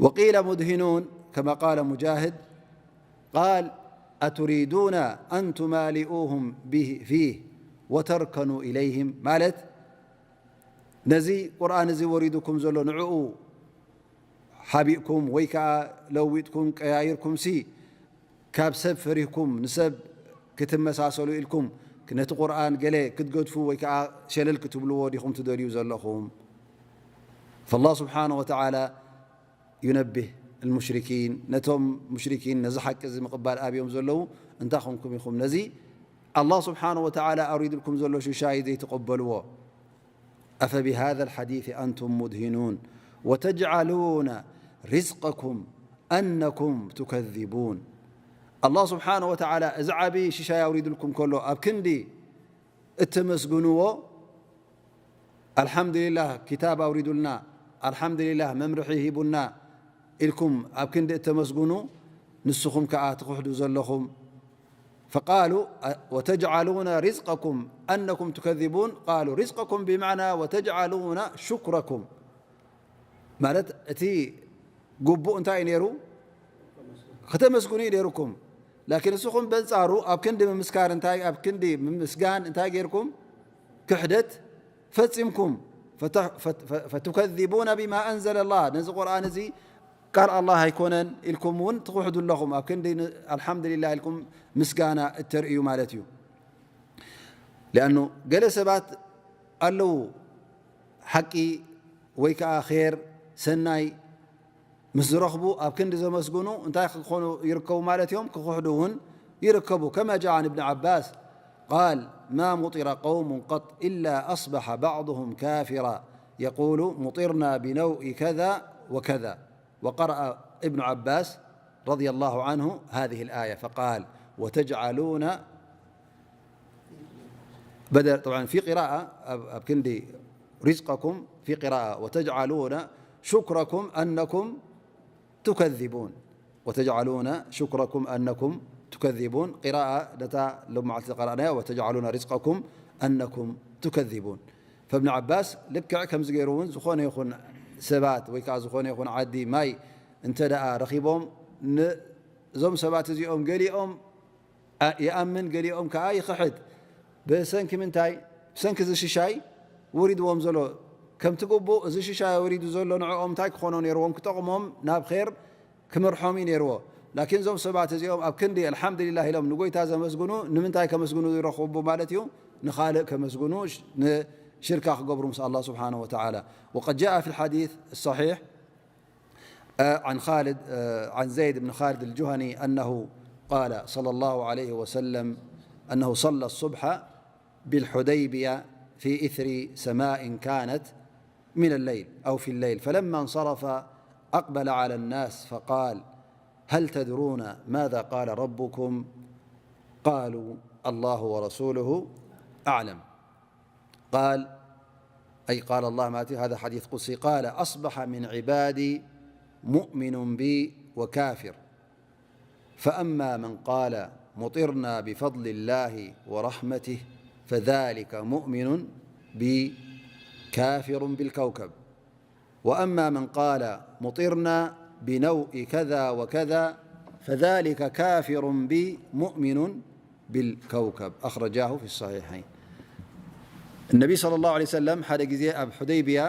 ወቂለ ሙድሂኑን ከማ ቃለ ሙጃህድ ቃል ኣቱሪዱና ኣን ቱማሊኡሁም ቢህ-፣ ፊህ ወተርከኑ ኢለይህም፣ ማለት ነዚ ቁርኣን እዚ ወሪዱኩም ዘሎ ንዕኡ ሓቢእኩም ወይ ከኣ ለዊጥኩም ቀያይርኩምሲ ካብ ሰብ ፈሪህኩም ንሰብ ክትመሳሰሉ ኢልኩም ነቲ ቁርኣን ገለ ክትገድፉ ወይ ከኣ ሸለል ክትብልዎ ዲኹም ትደልዩ ዘለኹም? ፈላህ ስብሓነ ወተዓላ ዩነቢህ ልሙሽሪኪን፣ ነቶም ሙሽሪኪን ነዚ ሓቂ እዚ ምቕባል ኣብዮም ዘለዉ፣ እንታይ ኾንኩም ኢኹም ነዚ ኣላህ ስብሓነ ወተዓላ ኣውሪድልኩም ዘሎ ሽሻይ ዘይትቕበልዎ? ኣፈቢሃዘ ልሓዲስ ኣንቱም ሙድሂኑን ወተጅዓሉነ ሪዝቀኩም ኣነኩም ቱከዚቡን። ኣላህ ስብሓነ ወተዓላ እዚ ዓቢ ሽሻይ ኣውሪድልኩም ከሎ ኣብ ክንዲ እተመስግንዎ፣ ኣልሓምዱሊላህ ኪታብ ኣውሪዱልና፣ ኣልሓምዱሊላህ መምርሒ ሂቡና ኢልኩም ኣብ ክንዲ እተመስግኑ፣ ንስኹም ከኣ ትኽሕዱ ዘለኹም። ፈቃሉ ወተጅዓሉነ ሪዝቀኩም ኣነኩም ቱከዚቡን፣ ቃሉ ሪዝቀኩም ብማዕና ወተጅዓሉነ ሹክረኩም። ማለት እቲ ግቡእ እንታይ እዩ ነይሩ? ከተመስግኑ እዩ ነይሩኩም። ላኪን ንስኹም በንጻሩ ኣብ ክንዲ ምምስካር እንታይ፣ ኣብ ክንዲ ምምስጋን እንታይ ጌርኩም? ክሕደት ፈጺምኩም። ፈተ-፣ ፈት-፣ ፈ-፣ ፈቱከዚቡነ ቢማ ኣንዘለ ላህ፣ ነዚ ቁርኣን እዚ ቃል ኣላህ ኣይኮነን ኢልኩም እውን ትኹሕዱ ኣለኹም። ኣብ ክንዲ ን-፣ ኣልሓምዱሊላህ ኢልኩም ምስጋና እተርእዩ ማለት እዩ። ሊኣኑ ገለ ሰባት ኣለዉ ሓቂ ወይ ከኣ ኼር ሰናይ ምስ ዝረኽቡ ኣብ ክንዲ ዘመስግኑ እንታይ ክኾኑ ይርከቡ ማለት እዮም? ክኹሕዱ እውን ይርከቡ። ከማ ጃء عن ابن عباس قال: ما مطر قوم قط إلا أصبح بعضهم كافرا يقول: مطرنا بنوء كذا وكذا. وقرأ ابن عباس رضي الله عنه هذه الآية فقال: وتجعلون بدل، طبعا في قراءة أب-، أب كندي رزقكم، في قراءة: وتجعلون شكركم أنكم تكذبون. وتجعلون شكركم أنكم تكذبون. قراءة نتا لما قرأناها: وتجعلون رزقكم أنكم تكذبون. فابن عباس ልክዕ ከምዚ ገይሩ እውን ዝኾነ ይኹን ሰባት ወይ ከዓ ዝኾነ ይኹን ዓዲ ማይ እንተ ደኣ ረኺቦም ን-፣ እዞም ሰባት እዚኦም ገሊኦም ኣ-፣ ይኣምን፣ ገሊኦም ከኣ ይኽሕድ። ብሰንኪ ምንታይ? ብሰንኪ እዚ ሽሻይ ወሪድዎም ዘሎ። ከምቲ ግቡእ እዚ ሽሻይ ወሪዱ ዘሎ ንዕኦም እንታይ ክኾኖ ነይርዎም? ክጠቕሞም፣ ናብ ኼር ክመርሖም እዩ ነይርዎ። ላኪን እዞም ሰባት እዚኦም ኣብ ክንዲ ኣልሓምዱሊላህ ኢሎም ንጎይታ ዘመስግኑ፣ ንምንታይ ከመስግኑ ይረኽቡ ማለት እዩ? ንኻልእ ከመስግኑ፣ ሽ-፣ ንሽርካ ክገብሩ ምስ ኣላህ ስብሓነሁ ወተዓላ። وقد جاء في الحديث الصحيح آه، عن خالد، آه، عن زيد بن خالد الجهني أنه قال صلى الله عليه وسلم أنه صلى الصبح بالحديبية في إثر سماء كانت من الليل أو في الليل، فلما انصرف أقبل على الناس فقال: هل تدرون ماذا قال ربكم؟ قالوا: الله ورسوله أعلم. قال، أي قال الله مالتي، هذا حديث قدسي، قال: أصبح من عبادي مؤمن بي وكافر، فأما من قال: مطرنا بفضل الله ورحمته، فذلك مؤمن بي كافر بالكوكب. وأما من قال: مطرنا بنوء كذا وكذا، فذلك كافر بي مؤمن بالكوكب. أخرجاه في الصحيحين. النبي صلى الله عليه وسلم ሓደ ግዜ ኣብ ሑደይብያ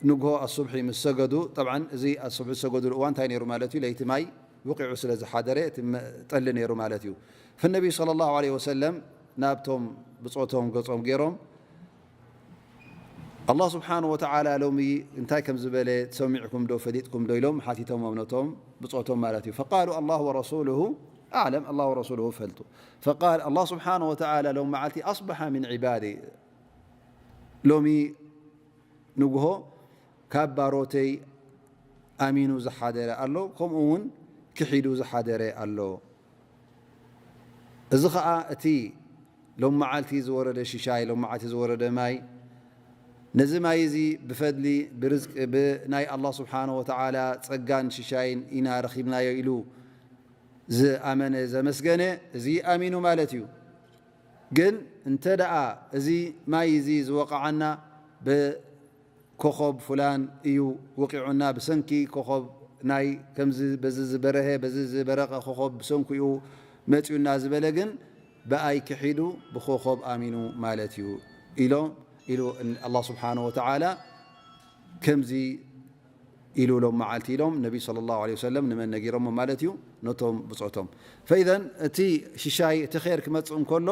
ንግሆ ኣሱብሒ ምስ ሰገዱ፣ ጠብዓን እዚ ኣሱብሒ ዝሰገዱሉ እዋን እንታይ ነይሩ ማለት እዩ? ለይቲ ማይ ውቂዑ ስለ ዝሓደረ እቲ መ-፣ ጠሊ ነይሩ ማለት እዩ። ፈነቢዩ ሰለላሁ ዐለይሂ ወሰለም ናብቶም ብጾቶም ገጾም ገይሮም፣ ኣላህ ስብሓነ ወተዓላ ሎሚ እንታይ ከም ዝበለ ሰሚዕኩም ዶ ፈሊጥኩም ዶ ኢሎም ሓቲቶሞም ነቶም ብጾቶም ማለት እዩ። ፈቃሉ ኣላሁ ወረሱሉሁ ኣዕለም፣ ኣላህ ወረሱሉሁ ፈልጡ። ፈቃል ኣላህ ስብሓነ ወተዓላ ሎም መዓልቲ ኣስበሐ ሚን ዒባዲ፣ ሎሚ ንግሆ ካብ ባሮተይ ኣሚኑ ዝሓደረ ኣሎ፣ ከምኡ እውን ክሒዱ ዝሓደረ ኣሎ። እዚ ኸኣ እቲ ሎም መዓልቲ ዝወረደ ሽሻይ፣ ሎም መዓልቲ ዝወረደ ማይ፣ ነዚ ማይ እዚ ብፈድሊ፣ ብርዝቂ፣ ብናይ ኣላህ ስብሓነ ወተዓላ ጸጋን ሽሻይን ኢና ረኺብናዮ ኢሉ ዝኣመነ ዘመስገነ፣ እዚ ኣሚኑ ማለት እዩ። ግን እንተ ደኣ እዚ ማይ እዚ ዝወቕዓና ብኮኸብ ፍላን እዩ ወቂዑና፣ ብሰንኪ ኮኸብ ናይ ከምዚ በዚ ዝበረሀ፣ በዚ ዝበረቐ ኮኸብ ብሰንኩ እዩ መጺኡና ዝበለ ግን ብኣይ ክሒዱ ብኮኸብ ኣሚኑ ማለት እዩ ኢሎም፣ ኢሉ ኣላህ ስብሓነሁ ወተዓላ ከምዚ ኢሉ ሎም መዓልቲ ኢሎም ነቢ ሰለላሁ ዐለይሂ ወሰለም ንመን ነጊሮሞ ማለት እዩ? ነቶም ብጾቶም። ፈኢዘን እቲ ሽሻይ፣ እቲ ኸይር ክመጽእ እንከሎ፣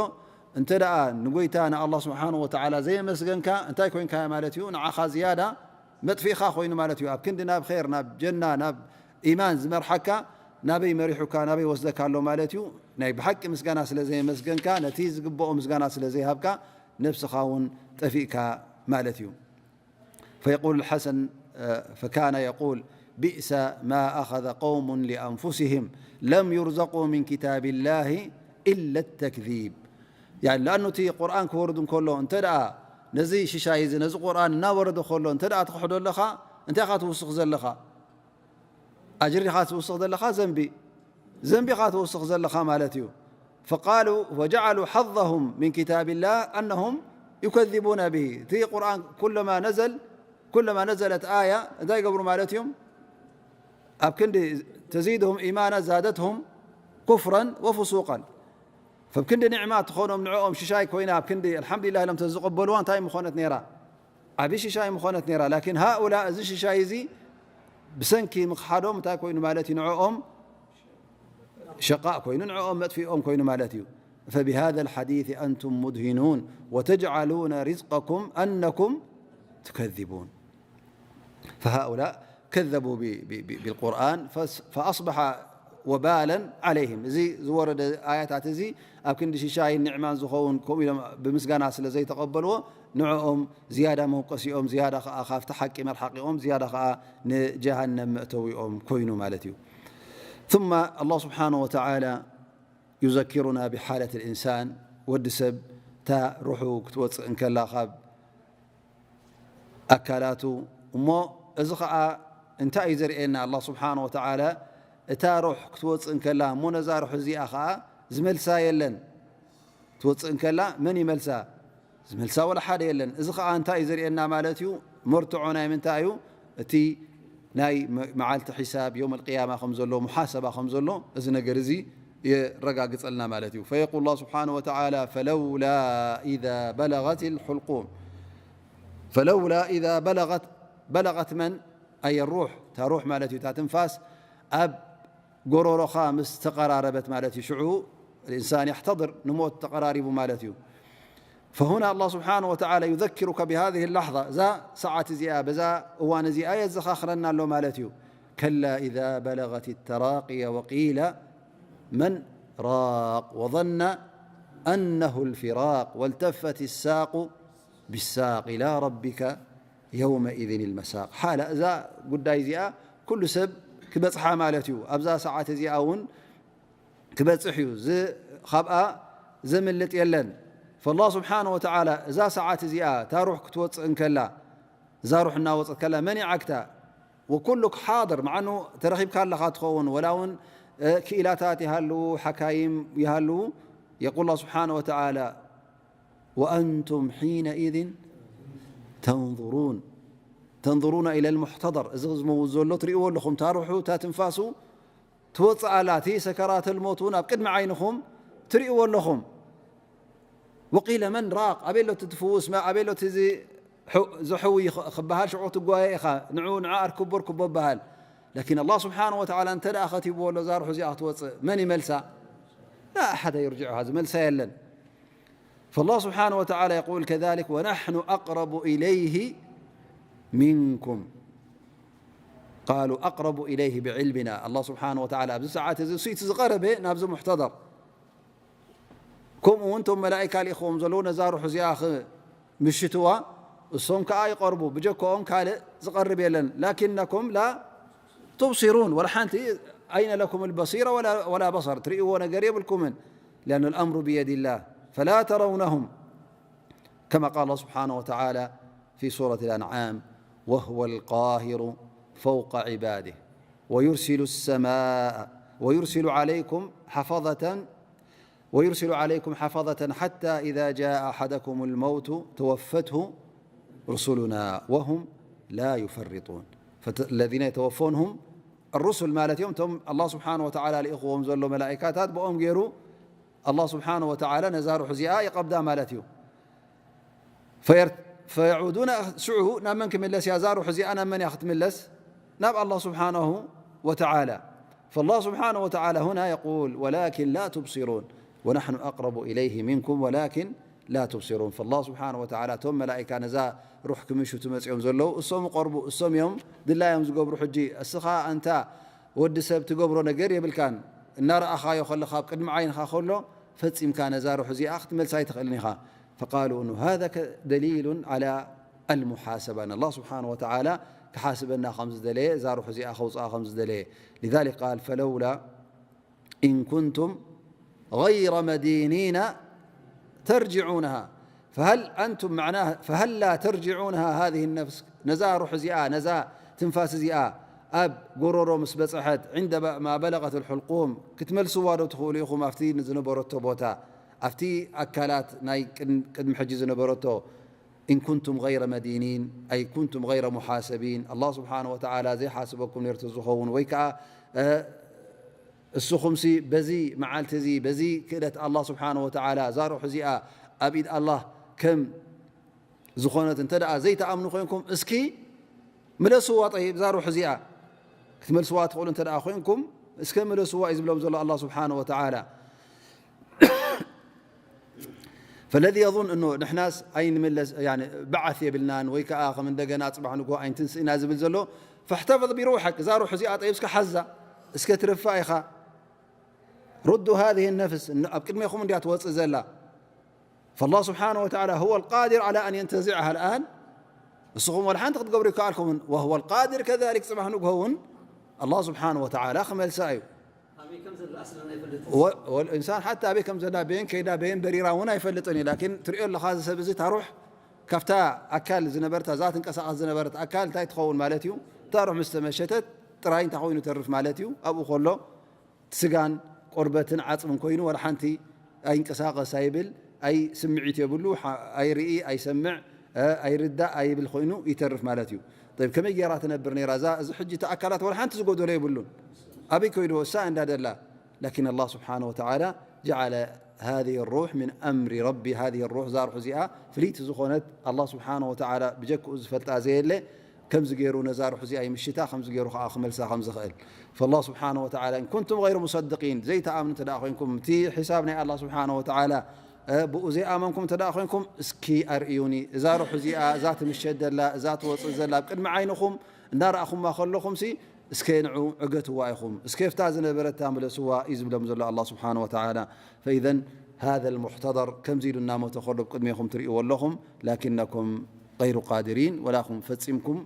እንተ ደኣ ንጎይታ ንኣላህ ስብሓነሁ ወተዓላ ዘየመስገንካ፣ እንታይ ኮይንካዮ ማለት እዩ? ንዓኻ ዝያዳ መጥፊእኻ ኮይኑ ማለት እዩ። ኣብ ክንዲ ናብ ኸይር፣ ናብ ጀና፣ ናብ ኢማን ዝመርሓካ፣ ናበይ መሪሑካ፣ ናበይ ወስደካ ኣሎ ማለት እዩ? ናይ ብሓቂ ምስጋና ስለ ዘየመስገንካ፣ ነቲ ዝግብኦ ምስጋና ስለ ዘይሃብካ፣ ነብስኻ እውን ጠፊእካ ማለት እዩ። فيقول الحسن، آه، فكان يقول: بئس ما أخذ قوم لأنفسهم لم يرزقوا من كتاب الله إلا التكذيب. يعني لأنه እቲ ቁርኣን ክወርድ እንከሎ እንተ ደኣ ነዚ ሽሻይ እዚ ነዚ ቁርኣን እናወረደ ከሎ እንተ ደኣ ትኽሕዶ ኣለኻ እንታይ ኢኻ ትውስኽ ዘለኻ? ኣጅሪ ኢኻ ትውስኽ ዘለኻ ዘንቢ ዘንቢ ኢኻ ትውስኽ ዘለኻ ማለት እዩ። فقالوا وجعلوا حظهم من كتاب الله أنهم يكذبون به። እቲ ቁርኣን ኩለማ ነዘል ኩለማ ነዘለት ኣያ እንታይ ይገብሩ ማለት እዮም? ኣብ ክንዲ ተዚድሁም ኢማና ዛደትሁም ኩፍረን ወፍሱቀን። ፈብ ክንዲ ኒዕማ ትኾኖም ንዕኦም ሽሻይ ኮይና ኣብ ክንዲ ኣልሓምዱሊላህ ኢሎም ተዝቕበልዋ እንታይ ምኾነት ነይራ? ዓቢ ሽሻይ ምኾነት ነይራ። ላኪን ሃኡላ እዚ ሽሻይ እዚ ብሰንኪ ምኽሓዶም እንታይ ኮይኑ ማለት እዩ? ንዕኦም ሸቃእ ኮይኑ ንዕኦም መጥፊኦም ኮይኑ ማለት እዩ። فبهذا الحديث أنتم مدهنون وتجعلون رزقكم أنكم تكذبون. فهؤلاء كذبوا ب-، ب-، ب-، بالقرآن فس-، فأصبح وبالا عليهم። እዚ ዝወረደ ኣያታት እዚ ኣብ ክንዲ ሽሻይን ኒዕማን ዝኸውን ከምኡ ኢሎም ብምስጋና ስለ ዘይተቐበልዎ ንዕኦም ዝያዳ መውቀሲኦም፣ ዝያዳ ኸኣ ካብቲ ሓቂ መርሓቂኦም፣ ዝያዳ ኸኣ ንጀሃነም መእተዊኦም ኮይኑ ማለት እዩ። ثم الله سبحانه وتعالى يذكرنا بحالة الإنسان، ወዲ ሰብ እታ ሩሑ ክትወጽእ እንከላ ካብ ኣካላቱ። እሞ እዚ ኸኣ እንታይ እዩ ዘርእየና? ኣላህ ስብሓነ ወተዓላ እታ ሩሕ ክትወጽእ እንከላ፣ እሞ ነዛ ሩሕ እዚኣ ኸኣ ዝመልሳ የለን። ትወጽእ እንከላ መን ይመልሳ? ዝመልሳ ወላ ሓደ የለን። እዚ ኸኣ እንታይ እዩ ዘርእየና ማለት እዩ? መርትዖ ናይ ምንታይ እዩ? እቲ ናይ መ-፣ መዓልቲ ሒሳብ፣ የውም ኣልቅያማ ከም ዘሎ፣ ሙሓሰባ ከም ዘሎ፣ እዚ ነገር እዚ የረጋግጸልና ማለት እዩ። فيقول الله سبحانه وتعالى: فلولا إذا بلغت الحلقوم. فلولا إذا بلغت، بلغت من؟ أي الروح، እታ ሩሕ ማለት እዩ፣ እታ ትንፋስ ኣብ ጎሮሮኻ ምስ ተቐራረበት ማለት እዩ። ሽዑ الإنسان يحتضر፣ ንሞት ተቐራሪቡ ማለት እዩ። فهنا الله سبحانه وتعالى يذكرك بهذه اللحظة، እዛ ሰዓት እዚኣ፣ በዛ እዋን እዚኣ የዘኻኽረና ኣሎ ማለት እዩ። كلا إذا بلغت التراقي وقيل من راق وظن أنه الفراق والتفت الساق بالساق إلى ربك يومئذ المساق. ሓላ እዛ ጉዳይ እዚኣ ኩሉ ሰብ ክበጽሓ ማለት እዩ። ኣብዛ ሰዓት እዚኣ እውን ክበጽሕ እዩ። ዝ-፣ ካብኣ ዘምልጥ የለን። فالله سبحانه وتعالى እዛ ሰዓት እዚኣ እታ ሩሕ ክትወጽእ እንከላ፣ እዛ ሩሕ እናወጸት ከላ መን ይዓግታ? وكلك حاضر، مع أنه ተረኺብካ ኣለኻ ትኸውን፣ ወላ እውን፣ እ፣ ክኢላታት ይሃልዉ፣ ሓካይም ይሃልዉ። يقول الله سبحانه وتعالى: وأنتم حينئذ تنظرون، تنظرون إلى المحتضر، እዚ ዝመውት ዘሎ ትርእይዎ ኣለኹም፣ እታ ሩሑ፣ እታ ትንፋሱ ትወጽእ ኣላ፣ እቲ ሰከራተል ሞት እውን ኣብ ቅድሚ ዓይንኹም ትርእይዎ ኣለኹም። وقيل من راق، ኣበይ ኣሎ እቲ ትፍውስ፣ መ-፣ ኣበይ ኣሎ እቲ እዚ ሕ-፣ ዝሕዊ ኽ-፣ ክበሃል፣ ሽዑ ትጓየ ኢኻ፣ ንዑ፣ ንዓ ኣርክቦ፣ ኣርክቦ በሃል። لكن الله سبحانه وتعالى እንተ ደኣ ከቲብዎ ኣሎ እዛ ሩሕ እዚኣ ክትወፅእ መን ይመልሳ؟ لا أحد يرجعها፣ ዝመልሳ የለን። فالله سبحانه وتعالى يقول كذلك ونحن أقرب إليه منكم. قالوا أقرب إليه بعلمنا. الله سبحانه وتعالى ኣብዚ ሰዓት እዚ እሱ እቲ ዝቐረበ ናብዚ ሙሕተደር። ከምኡ እውን እቶም መላኢካ ልኢኽዎም ዘለዉ ነዛ ሩሕ እዚኣ ክምሽትዋ እሶም ከኣ ይቐርቡ፣ ብጀክኦም ካልእ ዝቐርብ የለን። لكنكم لا تبصرون، ወላ ሓንቲ أين لكم البصيرة ولا، ولا بصر، ትርእይዎ ነገር የብልኩምን። لأن الأمر بيد الله فلا ترونهم. كما قال الله سبحانه وتعالى في سورة الأنعام: وهو القاهر فوق عباده ويرسل السماء ويرسل عليكم حفظة، ويرسل عليكم حفظة حتى إذا جاء أحدكم الموت توفته رسلنا وهم لا يفرطون. فت-، الذين يتوفونهم الرسل ማለት እዮም። እቶም ኣላህ ስብሓነ ወተዓላ ልኢኽዎም ዘሎ መላኢካታት ብኦም ገይሩ ኣላህ ስብሓነ ወተዓላ ነዛ ሩሕ እዚኣ ይቐብዳ ማለት እዩ። فير-، فيعودون، ሽዑ ናብ መን ክምለስ እያ እዛ ሩሕ እዚኣ? ናብ መን እያ ክትምለስ? ናብ ኣላህ ስብሓነሁ ወተዓላ። فالله سبحانه وتعالى هنا يقول: ولكن لا تبصرون ونحن أقرب إليه منكم ولكن لا تبصرون. فالله سبحانه وتعالى እቶም መላኢካ ነዛ ሩሕ ክምሽቱ መፅኦም ዘለዉ እሶም ይቐርቡ፣ እሶም እዮም ድላዮም ዝገብሩ። ሕጂ እስኻ ኣንታ ወዲ ሰብ ትገብሮ ነገር የብልካን፣ እናረኣኻዮ ከለኻ ኣብ ቅድሚ ዓይንኻ ከሎ ፈጺምካ ነዛ ሩሕ እዚኣ ክትመልሳ ኣይትኽእልን ኢኻ። فقالوا إنه هذا ك-، دليل على المحاسبة، ኣላህ ስብሓነ ወተዓላ ክሓስበና ከም ዝደለየ፣ እዛ ሩሕ እዚኣ ከውፅኣ ከም ዝደለየ። لذلك قال: فلولا إن كنتم غير مدينين ترجعونها فهل أنتم، معناها فهل لا ترجعونها هذه النفس، ነዛ ሩሕ እዚኣ፣ ነዛ ትንፋስ እዚኣ ኣብ ጎሮሮ ምስ በጽሐት፣ عندما بلغت الحلقوم، ክትመልስዋ ዶ ትኽእሉ ኢኹም ኣብቲ ዝነበረቶ ቦታ፣ ኣብቲ ኣካላት ናይ ቅድም-፣ ቅድሚ ሕጂ ዝነበረቶ إن كنتم غير مدينين، أي كنتم غير محاسبين، ኣላህ ስብሓነ ወተዓላ ዘይሓስበኩም ነይሩ ተዝኸውን፣ ወይ ከኣ፣ እ፣ እስኹምሲ በዚ መዓልቲ እዚ፣ በዚ ክእለት ኣላህ ስብሓነ ወተዓላ፣ እዛ ሩሕ እዚኣ ኣብ ኢድ ኣላህ ከም ዝኾነት እንተ ደኣ ዘይትኣምኑ ኮይንኩም፣ እስኪ ምለስዋ። ጠይብ፣ እዛ ሩሕ እዚኣ ክትመልስዋ ትኽእሉ እንተ ደኣ ኮይንኩም፣ እስከ ምለስዋ እዩ ዝብሎም ዘሎ ኣላህ ስብሓነ ወተዓላ። فالذي يظن إنه ንሕናስ ኣይንምለስ፣ ያኒ በዓት የብልናን ወይ ከኣ ከም እንደገና ጽባሕ ንግሆ ኣይንትንስእና ዝብል ዘሎ፣ فاحتفظ بروحك، እዛ ሩሕ እዚኣ ጠይብ እስከ ሓዛ፣ እስከ ትርፋ ኢኻ። ردوا هذه النفس፣ እን-፣ ኣብ ቅድሜኹም እንድያ ትወጽእ ዘላ። فالله سبحانه وتعالى هو القادر على أن ينتزعها الآن። ንስኹም ወላ ሓንቲ ክትገብሩ ይከኣልኩምን። وهو القادر كذلك፣ ጽባሕ ንግሆ እውን ኣላህ ስብሓነ ወተዓላ ክመልሳ እዩ። ኣበይ ከም ዘላ ኣስለን ኣይፈልጥን። ወ-፣ ወልኢንሳን ሓታ ኣበይ ከም ዘላ፣ በየን ከይዳ፣ በየን በሪራ እውን ኣይፈልጥን እዩ። ላኪን ትሪኦ ኣለኻ፣ እዚ ሰብ እዚ፣ እታ ሩሕ ካብታ ኣካል ዝነበርታ፣ እዛ ትንቀሳቐስ ዝነበረት ኣካል እንታይ ትኸውን ማለት እዩ? እታ ሩሕ ምስ ተመሸተት ጥራይ እንታይ ኮይኑ ተርፍ ማለት እዩ? ኣብኡ ከሎ ስጋን ቆርበትን ዓጽምን ኮይኑ፣ ወላ ሓንቲ ኣይንቀሳቐስ ኣይብል፣ ኣይ ስምዒት የብሉ፣ ሓ-፣ ኣይርኢ፣ ኣይሰምዕ፣ እ፣ ኣይርዳእ፣ ኣይብል ኮይኑ ይተርፍ ማለት እዩ። ጠይብ፣ ከመይ ገይራ ትነብር ነይራ? እዛ፣ እዚ ሕጂ እቲ ኣካላት ወላ ሓንቲ ዝጎደሎ የብሉን። ኣበይ ከይድዎ? እሳ እንዳ ደላ። لكن الله سبحانه وتعالى جعل هذه الروح من أمر ربي، هذه الروح፣ እዛ ሩሕ እዚኣ ፍልይቲ ዝኾነት ኣላህ ስብሓነ ወተዓላ ብጀክኡ ዝፈልጣ ዘየለ፣ ከምዚ ገይሩ ነዛ ሩሕ እዚኣ ይምሽታ፣ ከምዚ ገይሩ ከኣ ክመልሳ ከም ዝኽእል። فالله سبحانه وتعالى إن كنتم غير مصدقين، ዘይትኣምኑ እንተ ደኣ ኮይንኩም፣ እቲ ሒሳብ ናይ ኣላህ ስብሓነ ወተዓላ፣ እ፣ ብኡ ዘይኣመንኩም እንተ ደኣ ኮይንኩም፣ እስኪ ኣርእዩኒ፣ እዛ ሩሕ እዚኣ፣ እዛ ትምሸት ዘላ፣ እዛ ትወጽእ ዘላ፣ ኣብ ቅድሚ ዓይንኹም እናረኣኹማ ከለኹምሲ፣ እስከ ንዑ ዕገትዋ ኢኹም፣ እስከ ፍታ ዝነበረታ ምለስዋ እዩ ዝብሎም ዘሎ ኣላህ ስብሓነ ወተዓላ። فإذا هذا المحتضر ከምዚ ኢሉ እናሞተ ከሎ ኣብ ቅድሜኹም ትርእይዎ ኣለኹም፣ لكنكم غير قادرين، ወላ ኹም ፈጺምኩም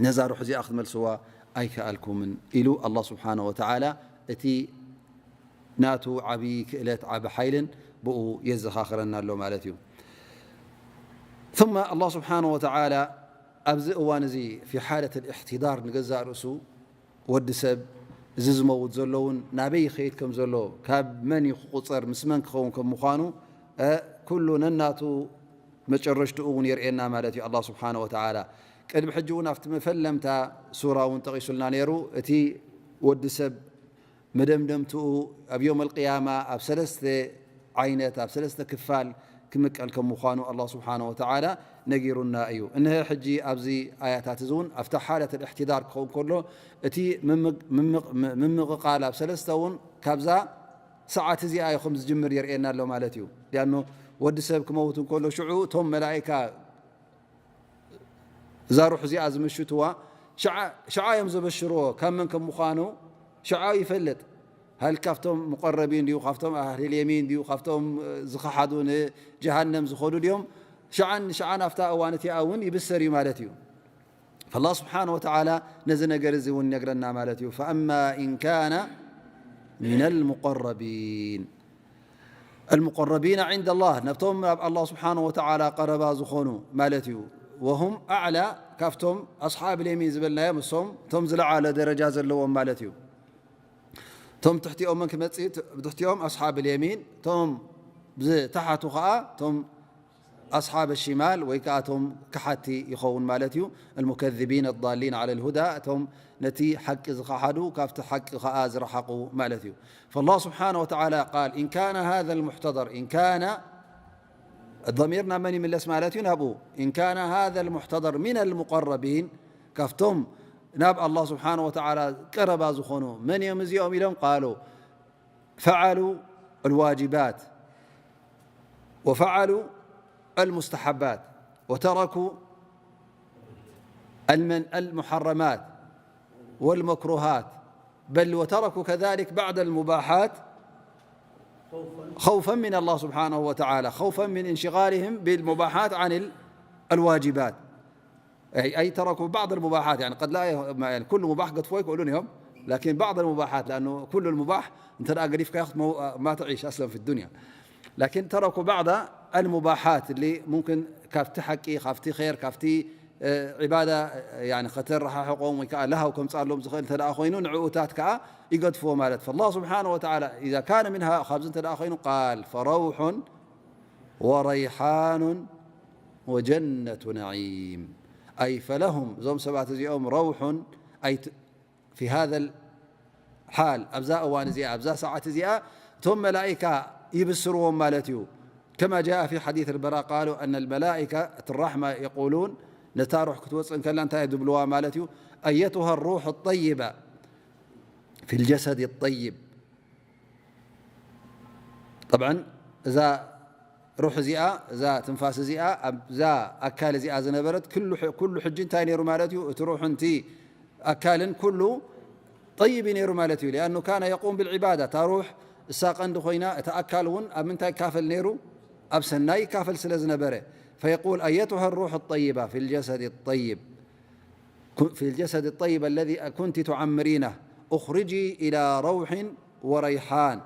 ነዛ ሩሕ እዚኣ ክትመልስዋ ኣይከኣልኩምን ኢሉ ኣላህ ስብሓነ ወተዓላ እቲ ናቱ ዓቢ ክእለት ዓቢ ሓይልን ብኡ የዘኻኽረና ኣሎ ማለት እዩ። ثم ኣላህ ስብሓነ ወተዓላ ኣብዚ እዋን እዚ في حالة الاحتضار ንገዛእ ርእሱ ወዲ ሰብ እዚ ዝመውት ዘሎ እውን ናበይ ይኸይድ ከም ዘሎ፣ ካብ መን እዩ ክቑጸር፣ ምስ መን ክኸውን ከም ምዃኑ፣ እ፣ ኩሉ ነናቱ መጨረሽትኡ እውን የርእየና ማለት እዩ ኣላህ ስብሓነ ወተዓላ። ቅድሚ ሕጂ እውን ኣብቲ መፈለምታ ሱራ እውን ጠቒሱልና ነይሩ። እቲ ወዲ ሰብ መደምደምትኡ ኣብ ዮም ኣልቅያማ ኣብ ሰለስተ ዓይነት፣ ኣብ ሰለስተ ክፋል ክምቀል ከም ምዃኑ ኣላህ ስብሓነ ወተዓላ ነጊሩና እዩ። እንሀ ሕጂ ኣብዚ ኣያታት እዚ እውን ኣብታ ሓለት እልእሕትዳር ክኸውን ከሎ እቲ ምምቅ-፣ ምምቅ-፣ ምምቕቓል ኣብ ሰለስተ እውን ካብዛ ሰዓት እዚኣ እዩ ከም ዝጅምር የርእየና ኣሎ ማለት እዩ። ሊኣኑ ወዲ ሰብ ክመውት እንከሎ ሽዑ እቶም መላኢካ እዛ ሩሕ እዚኣ ዝምሽትዋ ሽዓ፣ ሽዓ እዮም ዘበሽርዎ ካብ መን ከም ምዃኑ ሽዓ ይፈልጥ። ሃል ካብቶም ሙቀረቢን ድዩ፣ ካብቶም ኣህሊል የሚን ድዩ፣ ካብቶም ዝኸሓዱ ንጀሃነም ዝኸዱ ድዮም? ሽዓን ሽዓን ኣብታ እዋን እቲኣ እውን ይብሰር እዩ ማለት እዩ። ፈላህ ስብሓን ወተዓላ ነዚ ነገር እዚ እውን ይነግረና ማለት እዩ። ፈኣማ ኢን ካነ ሚነል ሙቀረቢን፣ ኣልሙቀረቢና ዒንደ ላህ፣ ነብቶም ናብ ኣላህ ስብሓን ወተዓላ ቀረባ ዝኾኑ ማለት እዩ። ወሁም ኣዕላ፣ ካብቶም ኣስሓብ ልየሚን ዝበልናዮም እሶም እቶም ዝለዓለ ደረጃ ዘለዎም ማለት እዩ። እቶም ትሕቲኦም መን ክመጽእ? ብትሕቲኦም ኣስሓብ ልየሚን፣ እቶም ዝተሓቱ ኸዓ እቶም ኣስሓብ ሽማል ወይ ከዓ እቶም ከሓቲ ይኸውን ማለት እዩ። ኣልሙከዚቢን ኣዳሊን ዓለ ልሁዳ፣ እቶም ነቲ ሓቂ ዝኸሓዱ ካብቲ ሓቂ ኸዓ ዝረሓቑ ማለት እዩ። ፈላህ ስብሓነ ወተዓላ ቃል፣ ኢን ካነ ሃዛ ልሙሕተደር፣ ኢን ካነ ضሚር ናብ መን ይምለስ ማለት እዩ? ናብኡ። ኢን ካነ ሃዛ ልሙሕተደር ሚን ኣልሙቀረቢን፣ ካብቶም ናብ ኣላህ ስብሓነ ወተዓላ ቀረባ ዝኾኑ መን እዮም እዚኦም ኢሎም? ቃሉ ፈዓሉ ኣልዋጅባት ወፈዓሉ ኣልሙስተሓባት ወተረኩ ኣልመን-፣ ኣልሙሓረማት ወልመክሩሃት በል ወተረኩ ከዛሊክ ባዕድ ኣልሙባሓት ኸውፈን ሚን ኣላህ ስብሓነሁ ወተዓላ፣ ኸውፈን ሚን እንሽጋልህም ብልሙባሓት ዓን ኣልዋጅባት። ኣይ፣ ኣይ ተረኩ ባዕድ ኣልሙባሓት፣ ያኒ ቀድ ላ የ-፣ ማ-፣ ያኒ ኩሉ ሙባሕ ገድፎ ይክእሉን እዮም። ላኪን ባዕድ ኣልሙባሓት፣ ለኣኑ ኩሉ ልሙባሕ እንተ ደኣ ገዲፍካዮ ክትመው-፣ ማ ተዒሽ ኣስለን ፊ ዱንያ። ላኪን ተረኩ ባዕዳ ኣልሙባሓት፣ እሊ ሙምክን ካብቲ ሓቂ፣ ካብቲ ኸይር፣ ካብቲ፣ እ፣ ዒባዳ፣ ያኒ ከተረሓሕቆም ወይ ከዓ ለሃው ከምጻሎም ዝኽእል እንተ ደኣ ኮይኑ፣ ንዕኡታት ከዓ ይገድፍዎ ማለት። ፈላህ ስብሓነ ወተዓላ፣ ኢዛ ካነ ሚን ሃ-፣ ካብዚ እንተ ደኣ ኮይኑ፣ ቃል፣ ፈረውሑን ወረይሓኑን ወጀነቱ ነዒም። ኣይ ፈለሁም፣ እዞም ሰባት እዚኦም፣ ረውሑን፣ ኣይ ት-፣ ፊ ሃዘል ሓል፣ ኣብዛ እዋን እዚኣ፣ ኣብዛ ሰዓት እዚኣ፣ እቶም መላኢካ ይብስርዎም ማለት እዩ። ከማ ጃአ ፊ ሓዲስ ኣልበራ ቃሉ ኣነ ኣልመላኢካ እቲ ራሕማ የቁሉን፣ ነታ ሩሕ ክትወፅእ እንከላ እንታይ ዝብልዋ ማለት እዩ? ኣየቱሃ ሩሕ ጠይባ ፊ ልጀሰድ ጠይብ። ጠብዓን እዛ ሩሕ እዚኣ፣ እዛ ትንፋስ እዚኣ፣ ኣብዛ ኣካል እዚኣ ዝነበረት፣ ኩሉ ሕ-፣ ኩሉ ሕጂ እንታይ ነይሩ ማለት እዩ? እቲ ሩሕን እቲ ኣካልን ኩሉ ጠይብ እዩ ነይሩ ማለት እዩ። ሊኣኑ ካነ የቁም ብልዕባዳ፣ እታ ሩሕ እሳ ቀንዲ ኮይና፣ እቲ ኣካል እውን ኣብ ምንታይ ይካፈል ነይሩ? ኣብ ሰናይ ይካፈል ስለ ዝነበረ። ፈየቁል ኣየቱሃ ሩሕ ጠይባ ፊ ልጀሰድ ጠይብ፣ ኩ-፣ ፊ ልጀሰድ ጠይብ ኣለዚ ኩንቲ ቱዓምሪና፣ ኡኽርጂ ኢላ ረውሒን ወረይሓን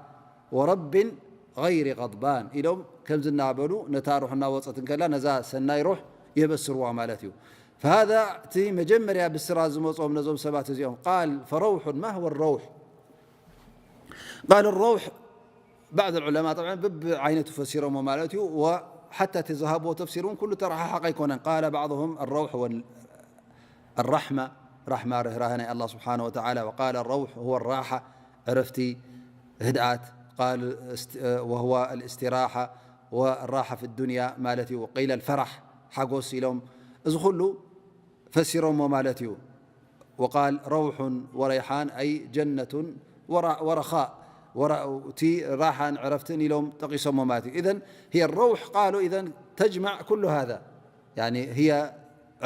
ወረቢን ገይሪ ገድባን ኢሎም ከምዚ እናበሉ ነታ ሩሕ እናወፀት እንከላ ነዛ ሰናይ ሩሕ የበስርዋ ማለት እዩ። ፈሃዛ እቲ መጀመርያ ብስራት ዝመፅኦም ነዞም ሰባት እዚኦም ቃል ፈረውሑን ማ ህወ ረውሕ ቃል ረውሕ ባዕድ ዑለማ ጠብዓን በብዓይነቱ ፈሲሮሞ ማለት እዩ። ወሓታ እቲ ዝሃብዎ ተፍሲር እውን ኩሉ ተረሓሓቕ ኣይኮነን። ቃለ ባዕድሁም ኣረውሕ ወል-፣ ኣራሕማ፣ ራሕማ ርህራህ ናይ ኣላህ ስብሓነ ወተዓላ። ወቃለ ረውሕ ሁወ ራሓ፣ ዕረፍቲ፣ ህድኣት፣ ቃል እስት-፣ ወሁወ ኣልእስትራሓ ወራሓ ፊ ዱንያ ማለት እዩ። ወቂለ ኣልፈራሕ፣ ሓጎስ ኢሎም እዚ ኩሉ ፈሲሮሞ ማለት እዩ። ወቃል ረውሑን ወረይሓን ኣይ ጀነቱን ወራ-፣ ወረኻእ፣ ወራ-፣ እቲ ራሓን ዕረፍትን ኢሎም ጠቂሶሞ ማለት እዩ። ኢዘን ህየ ረውሕ ቃሉ ኢዘን ተጅማዕ ኩሉ ሃዛ፣ ያኒ ህየ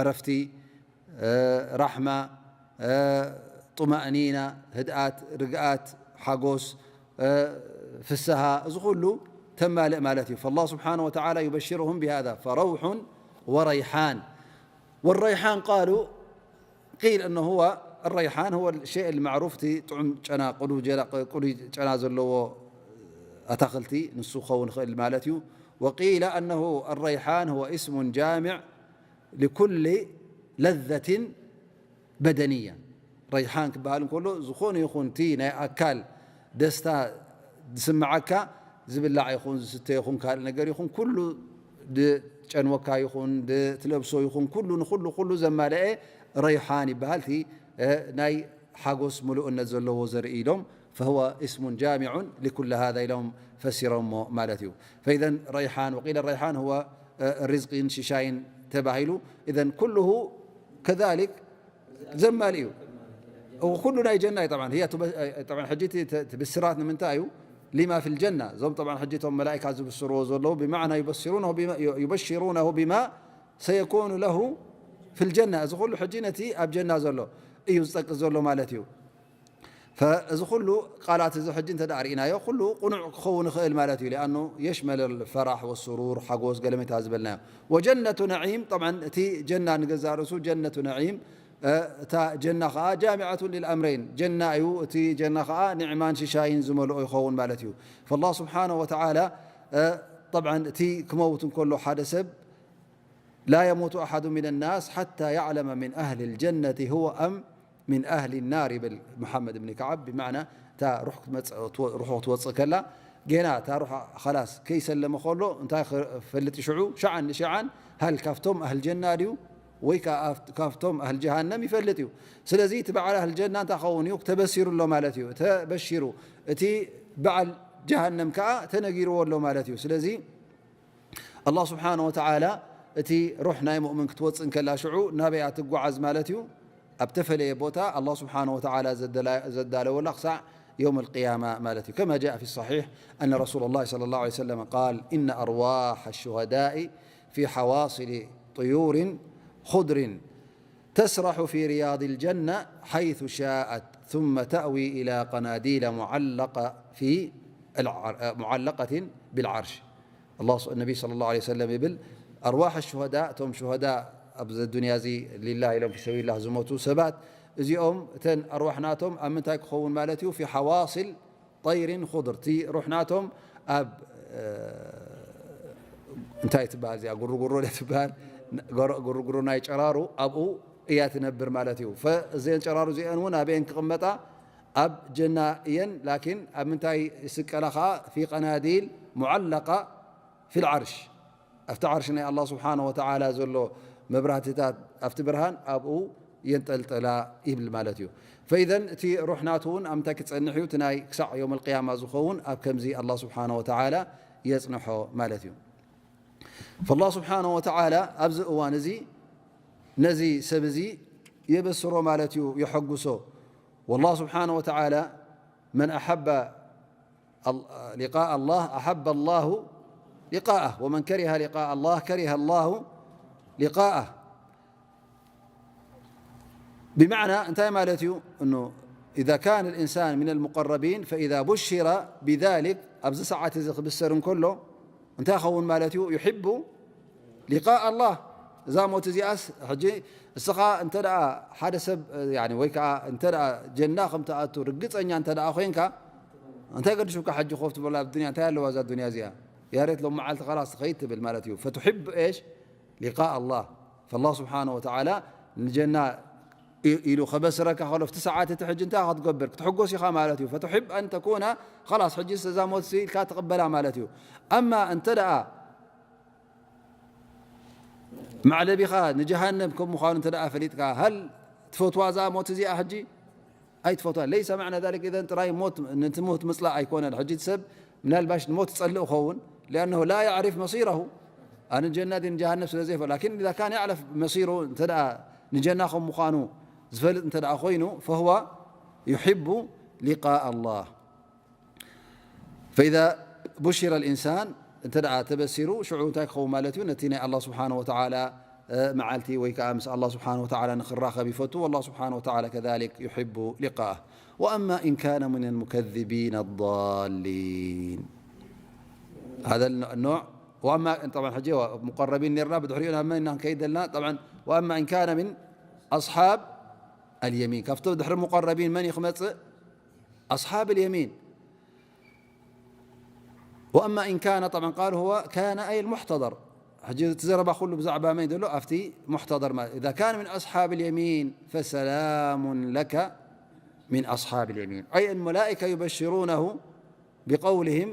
ዕረፍቲ፣ እ፣ ራሕማ፣ እ፣ ጡማእኒና፣ ህድኣት፣ ርግኣት፣ ሓጎስ፣ እ፣ ፍስሃ፣ እዚ ኩሉ ተማልእ ማለት እዩ። ፈላህ ስብሓነ ወተዓላ ዩበሽርሁም ቢሃዛ ፈረውሑን ወረይሓን። والريحان قالوا قيل أنه هو الريحان هو الشيء المعروف، እቲ ጥዑም ጨና፣ ቅሉ ጀላ-፣ ቅሉይ ጨና ዘለዎ ኣታኽልቲ ንሱ ክኸውን ይኽእል ማለት እዩ። وقيل أنه الريحان هو اسم جامع لكل لذة بدنية። ረይሓን ክበሃል እንከሎ ዝኾነ ይኹን እቲ ናይ ኣካል ደስታ ዝስምዓካ ዝብላዕ ይኹን ዝስተ ይኹን ካልእ ነገር ይኹን ኩሉ ዝጨንወካ ይኹን ዝትለብሶ ይኹን ኩሉ ንኹሉ ኩሉ ዘማልአ ረይሓን ይበሃል። እቲ፣ እ፣ ናይ ሓጎስ ምሉእነት ዘለዎ ዘርኢ ኢሎም فهو اسم جامع لكل هذا ኢሎም ፈሲሮሞ ማለት እዩ። فإذا ريحان، وقيل الريحان هو ርዝቂን ሽሻይን ተባሂሉ። إذا كله كذلك ዘማልእ እዩ። ኩሉ ናይ ጀና እዩ። طبعا هي تب-، طبعا ሕጂ እቲ ተ-፣ እቲ ብስራት ንምንታይ እዩ؟ لما في الجنة። እዞም طبعا ሕጂ እቶም መላኢካ ዝብስርዎ ዘለዉ ብማዕና يبشرونه بما، يبشرونه بما سيكون له في الجنة። እዚ ኩሉ ሕጂ ነቲ ኣብ ጀና ዘሎ እዩ ዝጠቅስ ዘሎ ማለት እዩ። ፈ-፣ እዚ ኩሉ ቃላት እዚ ሕጂ እንተ ደኣ ርኢናዮ፣ ኩሉ ቅኑዕ ክኸውን ይኽእል ማለት እዩ። لأنه يشمل الفرح والسرور፣ ሓጎስ፣ ገለመታ ዝበልናዮ። وجنة نعيم، طبعا እቲ ጀና ንገዛእ ርእሱ ጀነቱ ነዒም፣ እ፣ እታ ጀና ኸኣ جامعة للأمرين፣ ጀና እዩ፣ እቲ ጀና ኸኣ ኒዕማን ሽሻይን ዝመልኦ ይኸውን ማለት እዩ። فالله سبحانه وتعالى، እ፣ طبعا እቲ ክመውት እንከሎ ሓደ ሰብ لا يموت أحد من الناس حتى يعلم من أهل الجنة هو أم من أهل النار ይብል መሓመድ ብን ከዓብ። ብማዕና እታ ሩሕ ክትመጽእ፣ ትወ-፣ ሩሑ ክትወጽእ ከላ፣ ጌና እታ ሩሕ ኸላስ ከይሰለመ ከሎ እንታይ ክፈልጥ እዩ ሽዑ? ሸዓን ንሸዓን ሃል ካብቶም ኣህል ጀና ድዩ ወይ ከኣ ኣፍ-፣ ካብቶም ኣህል ጀሃነም ይፈልጥ እዩ። ስለዚ እቲ በዓል ኣህል ጀና እንታይ ክኸውን እዩ? ተበሲሩ ኣሎ ማለት እዩ። ተበሺሩ፣ እቲ በዓል ጀሃነም ከኣ ተነጊርዎ ኣሎ ማለት እዩ። ስለዚ ኣላህ ስብሓነ ወተዓላ እቲ ሩሕ ናይ ሙእምን ክትወፅእ እንከላ ሽዑ ናበይ እያ ትጓዓዝ ማለት እዩ? ኣብ ተፈለየ ቦታ ኣላህ ስብሓነ ወተዓላ ዘደላ-፣ ዘዳለወላ ክሳዕ የውም ኣልቅያማ ማለት እዩ። ከማ ጃአ ፊ ሰሒሕ ኣነ ረሱለ ላህ ሰለላሁ ዐለይሂ ወሰለም ቃል፣ ኢነ ኣርዋሐ ሹሀዳኢ ፊ ሐዋሲሊ ጥዩሪን ኹድሪን تسرح في رياض الجنة حيث شاءت ثم تأوي إلى قناديل معلقة في الع-، معلقة بالعرش. ኣላህ ስ-፣ ነቢ ሰለላሁ ዐለይሂ ወሰለም ይብል፣ ኣርዋሕ ሹሀዳ፣ እቶም ሹሀዳ ኣብዚ ዱንያ እዚ ሊላህ ኢሎም ፊ ሰቢልላህ ዝሞቱ ሰባት፣ እዚኦም እተን ኣርዋሕ ናቶም ኣብ ምንታይ ክኸውን ማለት እዩ? ፊ ሓዋሲል ጠይሪን ኹድር፣ እቲ ሩሕ ናቶም ኣብ፣ እ፣ እንታይ ትበሃል እዚኣ? ጉርጉሮ ዶ ትበሃል? ጎረ-፣ ጉርጉሮ ናይ ጨራሩ ኣብኡ እያ ትነብር ማለት እዩ። ፈ-፣ እዘን ጨራሩ እዚአን እውን ኣበየን ክቕመጣ? ኣብ ጀና እየን። ላኪን ኣብ ምንታይ ይስቀላ ኸዓ? ፊ ቀናዲል ሙዓለቃ ፊል ዓርሽ፣ ኣብቲ ዓርሽ ናይ ኣላህ ስብሓነ ወተዓላ ዘሎ መብራህትታት፣ ኣብቲ ብርሃን ኣብኡ የንጠልጠላ ይብል ማለት እዩ። ፈኢዘን እቲ ሩሕ ናቱ እውን ኣብ ምንታይ ክጸንሕ እዩ? እቲ ናይ ክሳዕ የውም ኣልቅያማ ዝኸውን ኣብ ከምዚ ኣላህ ስብሓነ ወተዓላ የጽንሖ ማለት እዩ። ፈላህ ስብሓነ ወተዓላ ኣብዚ እዋን እዚ ነዚ ሰብ እዚ የበስሮ ማለት እዩ፣ የሐጉሶ። ወላህ ስብሓነ ወተዓላ መን ኣሐበ ال-، لقاء الله أحب الله لقاءه، ومن كره لقاء الله كره الله لقاءه. ብማዕና እንታይ ማለት እዩ? እኑ إذا كان الإنسان من المقربين فإذا بشر بذلك، ኣብዚ ሰዓት እዚ ክብሰር እንከሎ እንታይ ይኸውን ማለት እዩ? يحب لقاء الله። እዛ ሞት እዚኣስ ሕጂ እስኻ እንተ ደኣ ሓደ ሰብ፣ ያኒ፣ ወይ ከኣ እንተ ደኣ ጀና ከም ትኣቱ ርግጸኛ እንተ ደኣ ኮይንካ፣ እንታይ ገድሹካ ሕጂ ኮፍ ትብሎ ኣብ ዱንያ? እንታይ ኣለዋ እዛ ዱንያ እዚኣ? ያ ሬት ሎም መዓልቲ ኸላስ ትኸይድ ትብል ማለት እዩ። فتحب إيش؟ لقاء الله. فالله سبحانه وتعالى ንጀና ኢ-፣ ኢሉ ከበስረካ ከሎ፣ ኣብቲ ሰዓት እቲ ሕጂ እንታይ ኢኻ ክትገብር? ክትሕጎስ ኢኻ ማለት እዩ። فتحب أن تكون، ኸላስ ሕጂ እዛ ሞት ኢልካ ትቕበላ ማለት እዩ። ኣማ እንተ ደኣ መዕለቢኻ ንጀሃነም ከም ምዃኑ እንተ ደኣ ፈሊጥካ፣ ሃል ትፈትዋ እዛ ሞት እዚኣ ሕጂ? ኣይትፈትዋን። ليس معنى ذلك إذن ጥራይ ሞት፣ ነቲ ሞት ምጽላእ ኣይኮነን። ሕጂ እቲ ሰብ ምናልባሽ ንሞት ይጸልእ ይኸውን፣ لأنه لا يعرف مصيره، ኣነ ጀና ድየ ንጀሃነም ስለ ዘይፈልጥ። ላኪን إذا كان يعرف مصيره፣ እንተ ደኣ ንጀና ከም ምዃኑ ዝፈልጥ እንተ ደኣ ኮይኑ፣ فهو يحب لقاء الله. فإذا بشر الإنسان، እንተ ደኣ ተበሲሩ፣ ሽዑ እንታይ ክኸውን ማለት እዩ? ነቲ ናይ ኣላህ ስብሓነ ወተዓላ፣ እ፣ መዓልቲ ወይ ከኣ ምስ ኣላህ ስብሓነ ወተዓላ ንኽራኸብ ይፈቱ። والله سبحانه وتعالى كذلك يحب لقاءه. وأما إن كان من المكذبين الضالين، هذا النوع. وأما، طبعا ሕጂ ሙቀረቢን ኔርና፣ ብድሕሪኡ ናብ መን ኢና ክንከይድ ዘለና? طبعا، وأما إن كان من أصحاب اليمين، ካብቶም ድሕሪ ሙቀረቢን መን እዩ ክመጽእ? أصحاب اليمين. وأما إن كان، طبعا قال هو كان أي المحتضر. ሕጂ እቲ ዘረባ ኩሉ ብዛዕባ መን ዘሎ? ኣብቲ ሙሕተደር ማለት። إذا كان من أصحاب اليمين فسلام لك من أصحاب اليمين. أي الملائكة يبشرونه بقولهم،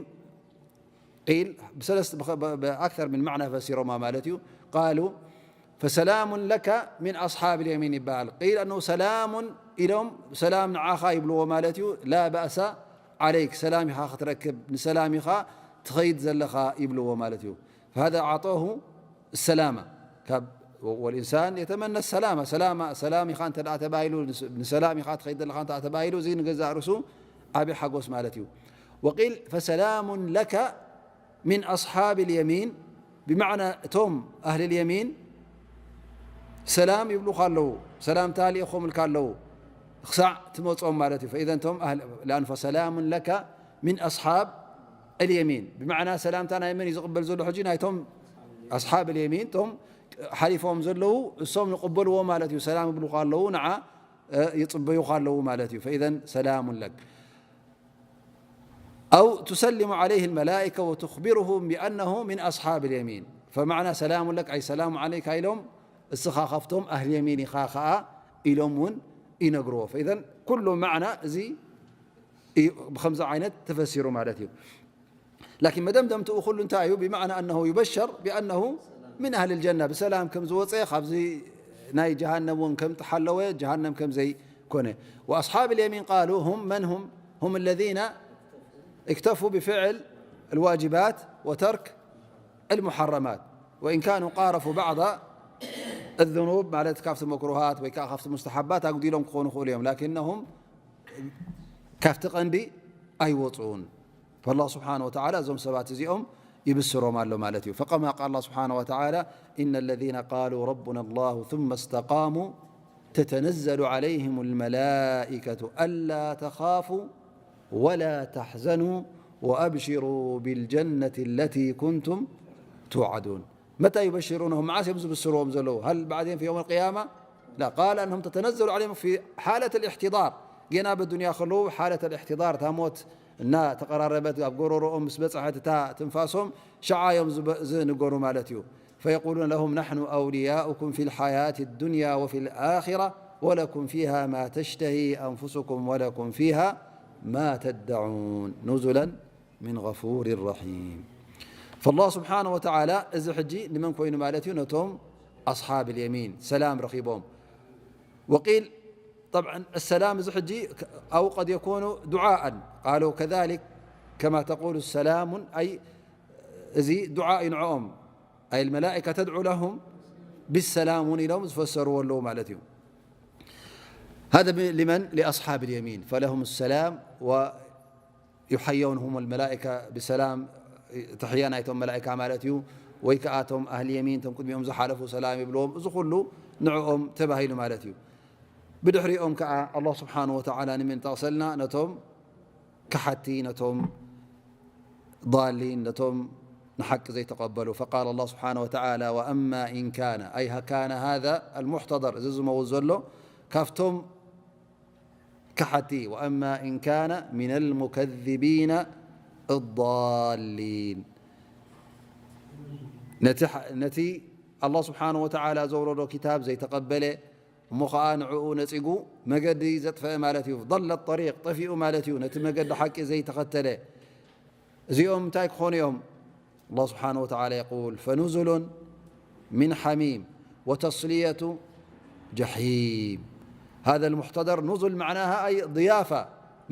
قيل بثلاث، بخ-، ب-، بأكثر من معنى ፈሲሮማ ማለት እዩ። قالوا فسلام لك من أصحاب اليمين ይበሃል። قيل أنه سلام ኢሎም ሰላም ንዓኻ ይብልዎ ማለት እዩ። لا بأس عليك، ሰላም ኢኻ ክትረክብ፣ ንሰላም ኢኻ ትኸይድ ዘለኻ ይብልዎ ማለት እዩ። فهذا أعطاه السلامة። ካብ والإنسان يتمنى السلامة، ሰላማ፣ ሰላም ኢኻ እንተ ደኣ ተባሂሉ፣ ንስ-፣ ንሰላም ኢኻ ትኸይድ ዘለኻ እንተ ተባሂሉ፣ እዚ ንገዛእ ርእሱ ዓቢ ሓጎስ ማለት እዩ። وقيل فسلام لك من أصحاب اليمين، ብመዕና እቶም ኣህል ልየሚን ሰላም ይብሉኻ ኣለዉ፣ ሰላምታ ልኢኾምልካ ኣለዉ፣ ክሳዕ ትመጾም ማለት እዩ። فإذا እቶም ኣህል-፣ لأن فسلام لك من أصحاب اليمين، ብመዕና ሰላምታ ናይ መን እዩ ዝቕበል ዘሎ ሕጂ? ናይቶም ኣስሓብ ልየሚን፣ እቶም ሓሊፎም ዘለዉ እሶም ንቕበልዎ ማለት እዩ። ሰላም ይብሉኻ ኣለዉ፣ ንዓ፣ እ፣ ይጽበዩኻ ኣለዉ ማለት እዩ። فإذا سلام لك. أو تسلم عليه الملائكة وتخبرهم بأنه من أصحاب اليمين. فمعنى سلام لك أي سلام عليك ኢሎም፣ እስኻ ካብቶም ኣህል የሚን ኢኻ ኸኣ ኢሎም እውን ይነግርዎ። فإذا ኩሉ ማዕና እዚ እዩ፣ ብኸምዚ ዓይነት ተፈሲሩ ማለት እዩ። لكن መደምደምትኡ ኩሉ እንታይ እዩ؟ بمعنى أنه يبشر بأنه من أهل الجنة، ብሰላም ከም ዝወፀ፣ ካብዚ ናይ ጀሃነም እውን ከም ተሓለወ፣ ጀሃነም ከም ዘይኮነ። وأصحاب اليمين قالوا هم من هم؟ هم الذين اكتفوا بفعل الواجبات وترك المحرمات، وإن كانوا قارفوا بعض الذنوب، ማለት ካብቲ መክሩሃት ወይ ከዓ ካብቲ ሙስተሓባት ኣጉዲሎም ክኾኑ ይኽእሉ እዮም፣ ላኪን እነሁም ካብቲ ቀንዲ ኣይወፁን። فالله سبحانه وتعالى እዞም ሰባት እዚኦም ይብስሮም ኣሎ ማለት እዩ። فكما قال الله سبحانه وتعالى: إن الذين قالوا ربنا الله ثم استقاموا تتنزل عليهم الملائكة ألا تخافوا ولا تحزنوا وأبشروا بالجنة التي كنتم توعدون. متى يبشرونهم؟ መዓስ እዮም ዝብስርዎም ዘለዉ? هل بعدين في يوم القيامة؟ لا، قال أنهم تتنزل عليهم في حالة الاحتضار. ገና ኣብ ኣዱንያ ከለዉ ሓለት ኣልእሕትዳር፣ እታ ሞት እና ተቐራረበት ኣብ ጎረሮኦም ምስ በጽሐት እታ ትንፋሶም፣ ሸዓ እዮም ዝበ-፣ ዝንገሩ ማለት እዩ። فيقولون لهم: نحن أولياؤكم في الحياة الدنيا وفي الآخرة ولكم فيها ما تشتهي أنفسكم ولكم فيها ما تدعون نزلا من غفور رحيم. فالله سبحانه وتعالى እዚ ሕጂ ንመን ኮይኑ ማለት እዩ? ነቶም أصحاب اليمين ሰላም ረኺቦም። وقيل طبعا السلام እዚ ሕጂ أو قد يكون دعاء، قالوا كذلك كما تقول سلام، أي እዚ ዱዓ እዩ ንዕኦም، أي الملائكة تدعو لهم بالسلام እውን ኢሎም ዝፈሰርዎ ኣለዉ ማለት እዩ። هذا ب-، لمن؟ لأصحاب اليمين، فلهم السلام ويحيون هم الملائكة بسلام، ተሕያ ናይቶም መላእካ ማለት እዩ። ወይ ከዓ እቶም ኣህል የሚን፣ እቶም ቅድሚኦም ዝሓለፉ ሰላም ይብልዎም። እዚ ኩሉ ንዕኦም ተባሂሉ ማለት እዩ። ብድሕሪኦም ከዓ ኣላህ ስብሓን ወተዓላ ንመን ጠቕሰልና? ነቶም ከሓቲ፣ ነቶም ضالين፣ ነቶም ንሓቂ ዘይተቐበሉ። فقال الله سبحانه وتعالى: وأما إن كان، أي كان هذا المحتضر፣ እዚ ዝመውት ዘሎ ካብቶም ከሓቲ፣ وأما إن كان من المكذبين الضالين። ነቲ ሓ-፣ ነቲ ኣላህ ስብሓን ወተዓላ ዘውረዶ ክታብ ዘይተቐበለ፣ እሞ ኸዓ ንዕኡ ነጺጉ መገዲ ዘጥፈአ ማለት እዩ። ضل الطريق፣ ጠፊኡ ማለት እዩ፣ ነቲ መገዲ ሓቂ ዘይተኸተለ። እዚኦም እንታይ ክኾኑ እዮም? ኣላህ ስብሓን ወተዓላ የቁል: فنزل من حميم وتصلية جحيم. هذا المحتضر، نزل معناها أي ضيافة،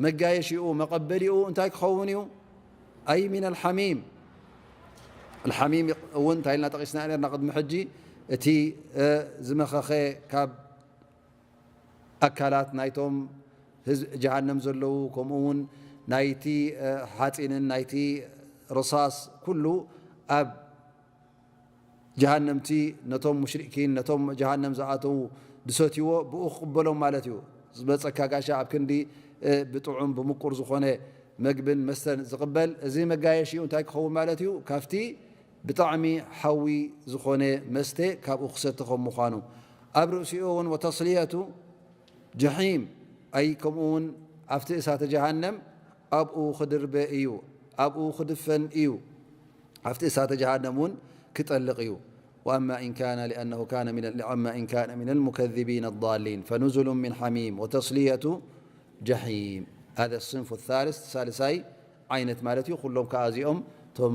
መጋየሺኡ፣ መቐበሊኡ እንታይ ክኸውን እዩ? أي من الحميم። الحميم እውን እንታይ ኢልና ጠቒስና ነርና ቅድሚ ሕጂ? እቲ፣ እ፣ ዝመኸኸ ካብ ኣካላት ናይቶም ህዝቢ ጀሃነም ዘለዉ፣ ከምኡ እውን ናይቲ፣ እ፣ ሓጺንን ናይቲ ርሳስ ኩሉ ኣብ ጀሃነምቲ ነቶም ሙሽሪኪን፣ ነቶም ጀሃነም ዝኣተዉ ዝሰትይዎ፣ ብኡ ክቕበሎም ማለት እዩ። ዝመጸካ ጋሻ ኣብ ክንዲ፣ እ፣ ብጥዑም ብምቁር ዝኾነ መግብን መስተን ዝቕበል፣ እዚ መጋየሺኡ እንታይ ክኸውን ማለት እዩ? ካብቲ ብጣዕሚ ሓዊ ዝኾነ መስተ ካብኡ ክሰቲ ከም ምዃኑ። ኣብ ርእሲኡ እውን ወተስልየቱ ጀሒም፣ ኣይ ከምኡ እውን ኣብቲ እሳተ ጀሃነም ኣብኡ ክድርበ እዩ፣ ኣብኡ ክድፈን እዩ፣ ኣብቲ እሳተ ጀሃነም እውን ክጠልቕ እዩ። وأما إن كان لأنه كان من ال-، أما إن كان من المكذبين الضالين فنزل من حميم وتصلية جحيم. هذا الصنف الثالث، ሳልሳይ ዓይነት ማለት እዩ። ኩሎም ከኣ እዚኦም እቶም፣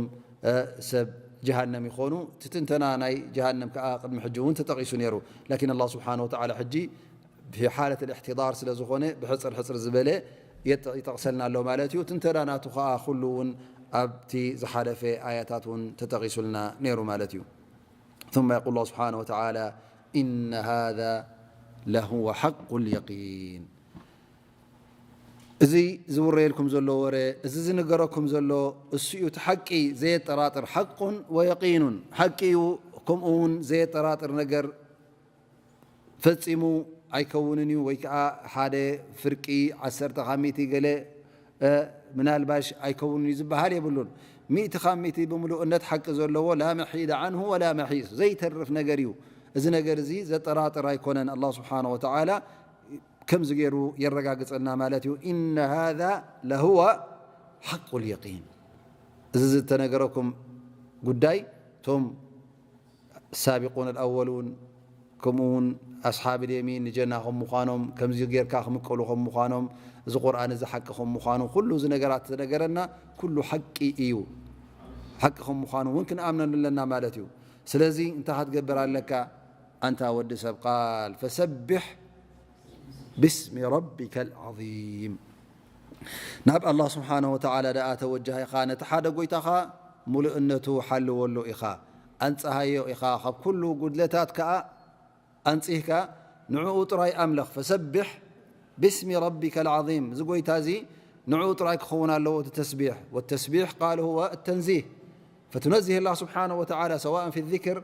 እ፣ ሰብ ጀሃነም ይኾኑ። እቲ ትንተና ናይ ጀሃነም ከኣ ቅድሚ ሕጂ እውን ተጠቒሱ ነይሩ። ላኪን ኣላህ ስብሓን ወተዓላ ሕጂ ብሓለት እልእሕትዳር ስለ ዝኾነ ብሕጽር ሕጽር ዝበለ የጠ-፣ ይጠቕሰልና ኣሎ ማለት እዩ። እቲ እንተ ደኣ ናቱ ኸኣ ኩሉ እውን ኣብቲ ዝሓለፈ ኣያታት እውን ተጠቒሱልና ነይሩ ማለት እዩ። ثم يقول الله سبحانه وتعالى: إن هذا لهو حق اليقين. እዚ ዝውረየልኩም ዘሎ ወረ፣ እዚ ዝንገረኩም ዘሎ፣ እሱ እዩ እቲ ሓቂ ዘየጠራጥር፣ ሓቁን ወየቂኑን፣ ሓቂ እዩ። ከምኡ እውን ዘየጠራጥር ነገር ፈጺሙ ኣይከውንን እዩ። ወይ ከዓ ሓደ ፍርቂ ዓሰርተ ካብ ሚእቲ ገለ፣ እ፣ ምናልባሽ ኣይከውንን እዩ ዝበሃል የብሉን። ሚእቲ ካብ ሚእቲ ብምሉእነት ሓቂ ዘለዎ፣ ላ መሒደ ዓንሁ ወላ መሒስ፣ ዘይተርፍ ነገር እዩ። እዚ ነገር እዚ ዘጠራጥር ኣይኮነን። ኣላህ ስብሓነ ወተዓላ ከምዚ ገይሩ የረጋግጸልና ማለት እዩ። إن هذا لهو حق اليقين። እዚ ዝተነገረኩም ጉዳይ፣ እቶም ሳቢቁን ኣልኣወሉን፣ ከምኡ እውን ኣስሓብ ልየሚን ንጀና ከም ምዃኖም፣ ከምዚ ጌርካ ክምቀሉ ከም ምዃኖም፣ እዚ ቁርኣን እዚ ሓቂ ከም ምዃኑ፣ ኩሉ እዚ ነገራት ዝተነገረና፣ ኩሉ ሓቂ እዩ። ሓቂ ከም ምዃኑ እውን ክንኣምነሉ ኣለና ማለት እዩ። ስለዚ እንታይ ክትገብር ኣለካ? ኣንታ ወዲ ሰብ፣ ቃል ፈሰብሕ ብስሚ ረቢከ ልዓዚም። ናብ ኣላህ ስብሓነ ወተዓላ ደኣ ተወጃህ ኢኻ፣ ነቲ ሓደ ጎይታኻ ሙሉእነቱ ሓልወሉ ኢኻ፣ ኣንጽሃዮ ኢኻ፣ ካብ ኩሉ ጉድለታት ከኣ ኣንጺህካ ንዕኡ ጥራይ ኣምልኽ። ፈሰብሕ ብስሚ ረቢከ ልዓዚም። እዚ ጎይታ እዚ ንዕኡ ጥራይ ክኸውን ኣለዎ እቲ ተስቢሕ። ወተስቢሕ ቃል ሁወ ተንዚህ። فتنزه الله سبحانه وتعالى سواء في الذكر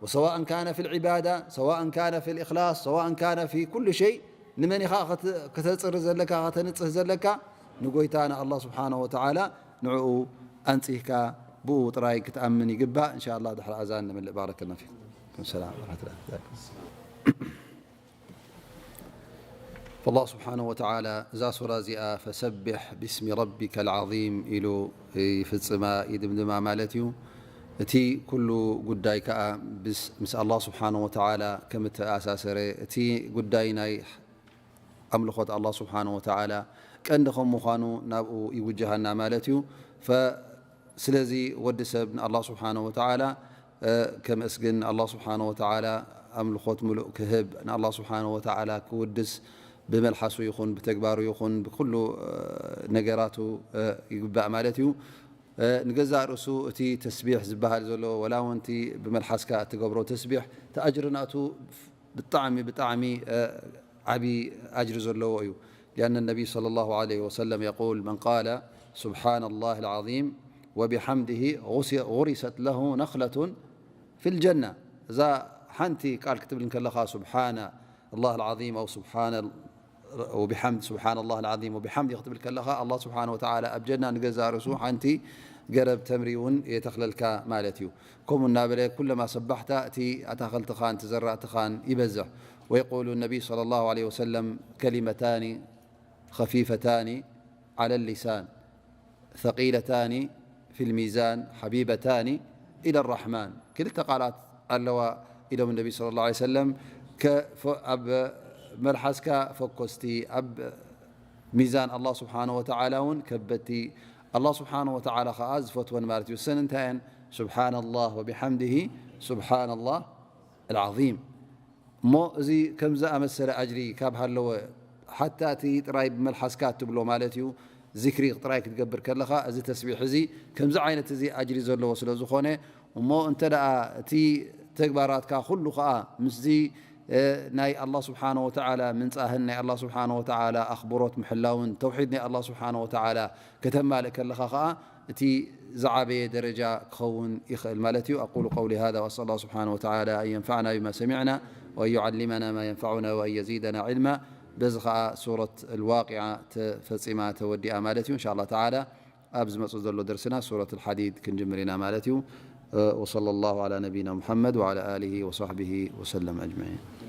وسواء كان في العبادة سواء كان في الإخلاص سواء كان في كل شيء. ንመን ኢኻ ክተ-፣ ከተጽሪ ዘለካ፣ ከተንጽህ ዘለካ? ንጎይታ ንኣላህ ስብሓነ ወተዓላ ንዕኡ ኣንጺህካ ብኡ ጥራይ ክትኣምን ይግባእ። እንሻ ኣላህ ድሕሪ ኣዛን ንምልእ። ባረከላሁ ፊኩም። ሰላም ወረሕመቱላሂ ወበረካቱሁ። ኣላህ ስብሓነ ወተዓላ እዛ ሱራ እዚኣ ፈሰብሕ ብስሚ ረቢከ ልዓዚም ኢሉ ይፍጽማ፣ ይድምድማ ማለት እዩ። እቲ ኩሉ ጉዳይ ከኣ ብስ-፣ ምስ ኣላህ ስብሓነ ወተዓላ ከም እተኣሳሰረ፣ እቲ ጉዳይ ናይ ኣምልኾት ኣላህ ስብሓነ ወተዓላ ቀንዲ ከም ምዃኑ ናብኡ ይውጅሃና ማለት እዩ። ፈ-፣ ስለዚ ወዲ ሰብ ንኣላህ ስብሓነ ወተዓላ፣ እ፣ ከመስግን፣ ንኣላህ ስብሓነ ወተዓላ ኣምልኾት ምሉእ ክህብ፣ ንኣላህ ስብሓነ ወተዓላ ክውድስ፣ ብመልሓሱ ይኹን ብተግባሩ ይኹን ብኩሉ፣ እ፣ ነገራቱ፣ እ፣ ይግባእ ማለት እዩ። እ፣ ንገዛእ ርእሱ እቲ ተስቢሕ ዝበሃል ዘሎ፣ ወላ እውን እቲ ብመልሓስካ እትገብሮ ተስቢሕ፣ እቲ ኣጅሪ ናቱ ብጣዕሚ፣ ብጣዕሚ፣ እ፣ ዓቢ ኣጅሪ ዘለዎ እዩ። لأن النبي صلى الله عليه وسلم يقول: من قال سبحان الله العظيم وبحمده غرس-، غرست له نخلة في الجنة. እዛ ሓንቲ ቃል ክትብል እንከለኻ፣ سبحان الله العظيم أو سبحان ال-، وبحمد، سبحان الله العظيم وبحمده ክትብል ከለኻ፣ ኣላህ ስብሓነ ወተዓላ ኣብ ጀና ንገዛእ ርእሱ ሓንቲ ገረብ ተምሪ እውን የተኽለልካ ማለት እዩ። ከምኡ እናበለ ኩለማ ሰባሕታ እቲ ኣታኽልትኻን እቲ ዘራእትኻን ይበዝሕ። ويقول النبي صلى الله عليه وسلم: كلمتان خفيفتان على اللسان ثقيلتان في الميزان حبيبتان إلى الرحمن. ክልተ ቃላት ኣለዋ ኢሎም ነቢ ሰለላሁ ዐለይሂ ወሰለም፣ ከ-፣ ፈ-፣ ኣብ መልሓስካ ፈኮስቲ፣ ኣብ ሚዛን ኣላህ ስብሓነ ወተዓላ እውን ከበድቲ፣ ኣላህ ስብሓነ ወተዓላ ኸዓ ዝፈትወን ማለት እዩ። እሰን እንታይ እየን? ሱብሓነላህ ወቢሓምድሂ ሱብሓነላህ ኣልዓዚም። እሞ እዚ ከም ዝኣመሰለ ኣጅሪ ካብ ሃለወ፣ ሓታ እቲ ጥራይ ብመልሓስካ እትብሎ ማለት እዩ፣ ዚክሪ ጥራይ ክትገብር ከለኻ፣ እዚ ተስቢሕ እዚ ከምዚ ዓይነት እዚ ኣጅሪ ዘለዎ ስለ ዝኾነ፣ እሞ እንተ ደኣ እቲ ተግባራትካ ኩሉ ኸኣ ምስዚ፣ እ፣ ናይ ኣላህ ስብሓነ ወተዓላ ምንጻህን ናይ ኣላህ ስብሓነ ወተዓላ ኣኽብሮት ምሕላውን ተውሒድ ናይ ኣላህ ስብሓነ ወተዓላ ከተማልእ ከለኻ ኸኣ፣ እቲ ዝዓበየ ደረጃ ክኸውን ይኽእል ማለት እዩ። أقول قولي هذا وأسأل الله سبحانه وتعالى أن ينفعنا بما سمعنا وأن يعلمنا ما ينفعنا وأن يزيدنا علما. በዚ ኸኣ ሱረት ኣልዋቂዓ ተፈጺማ ተወዲኣ ማለት እዩ። እንሻ ኣላህ ተዓላ ኣብ ዝመጽእ ዘሎ ደርስና ሱረት ኣልሓዲድ ክንጅምር ኢና ማለት እዩ። وصلى الله على نبينا محمد وعلى آله وصحبه وسلم أجمعين.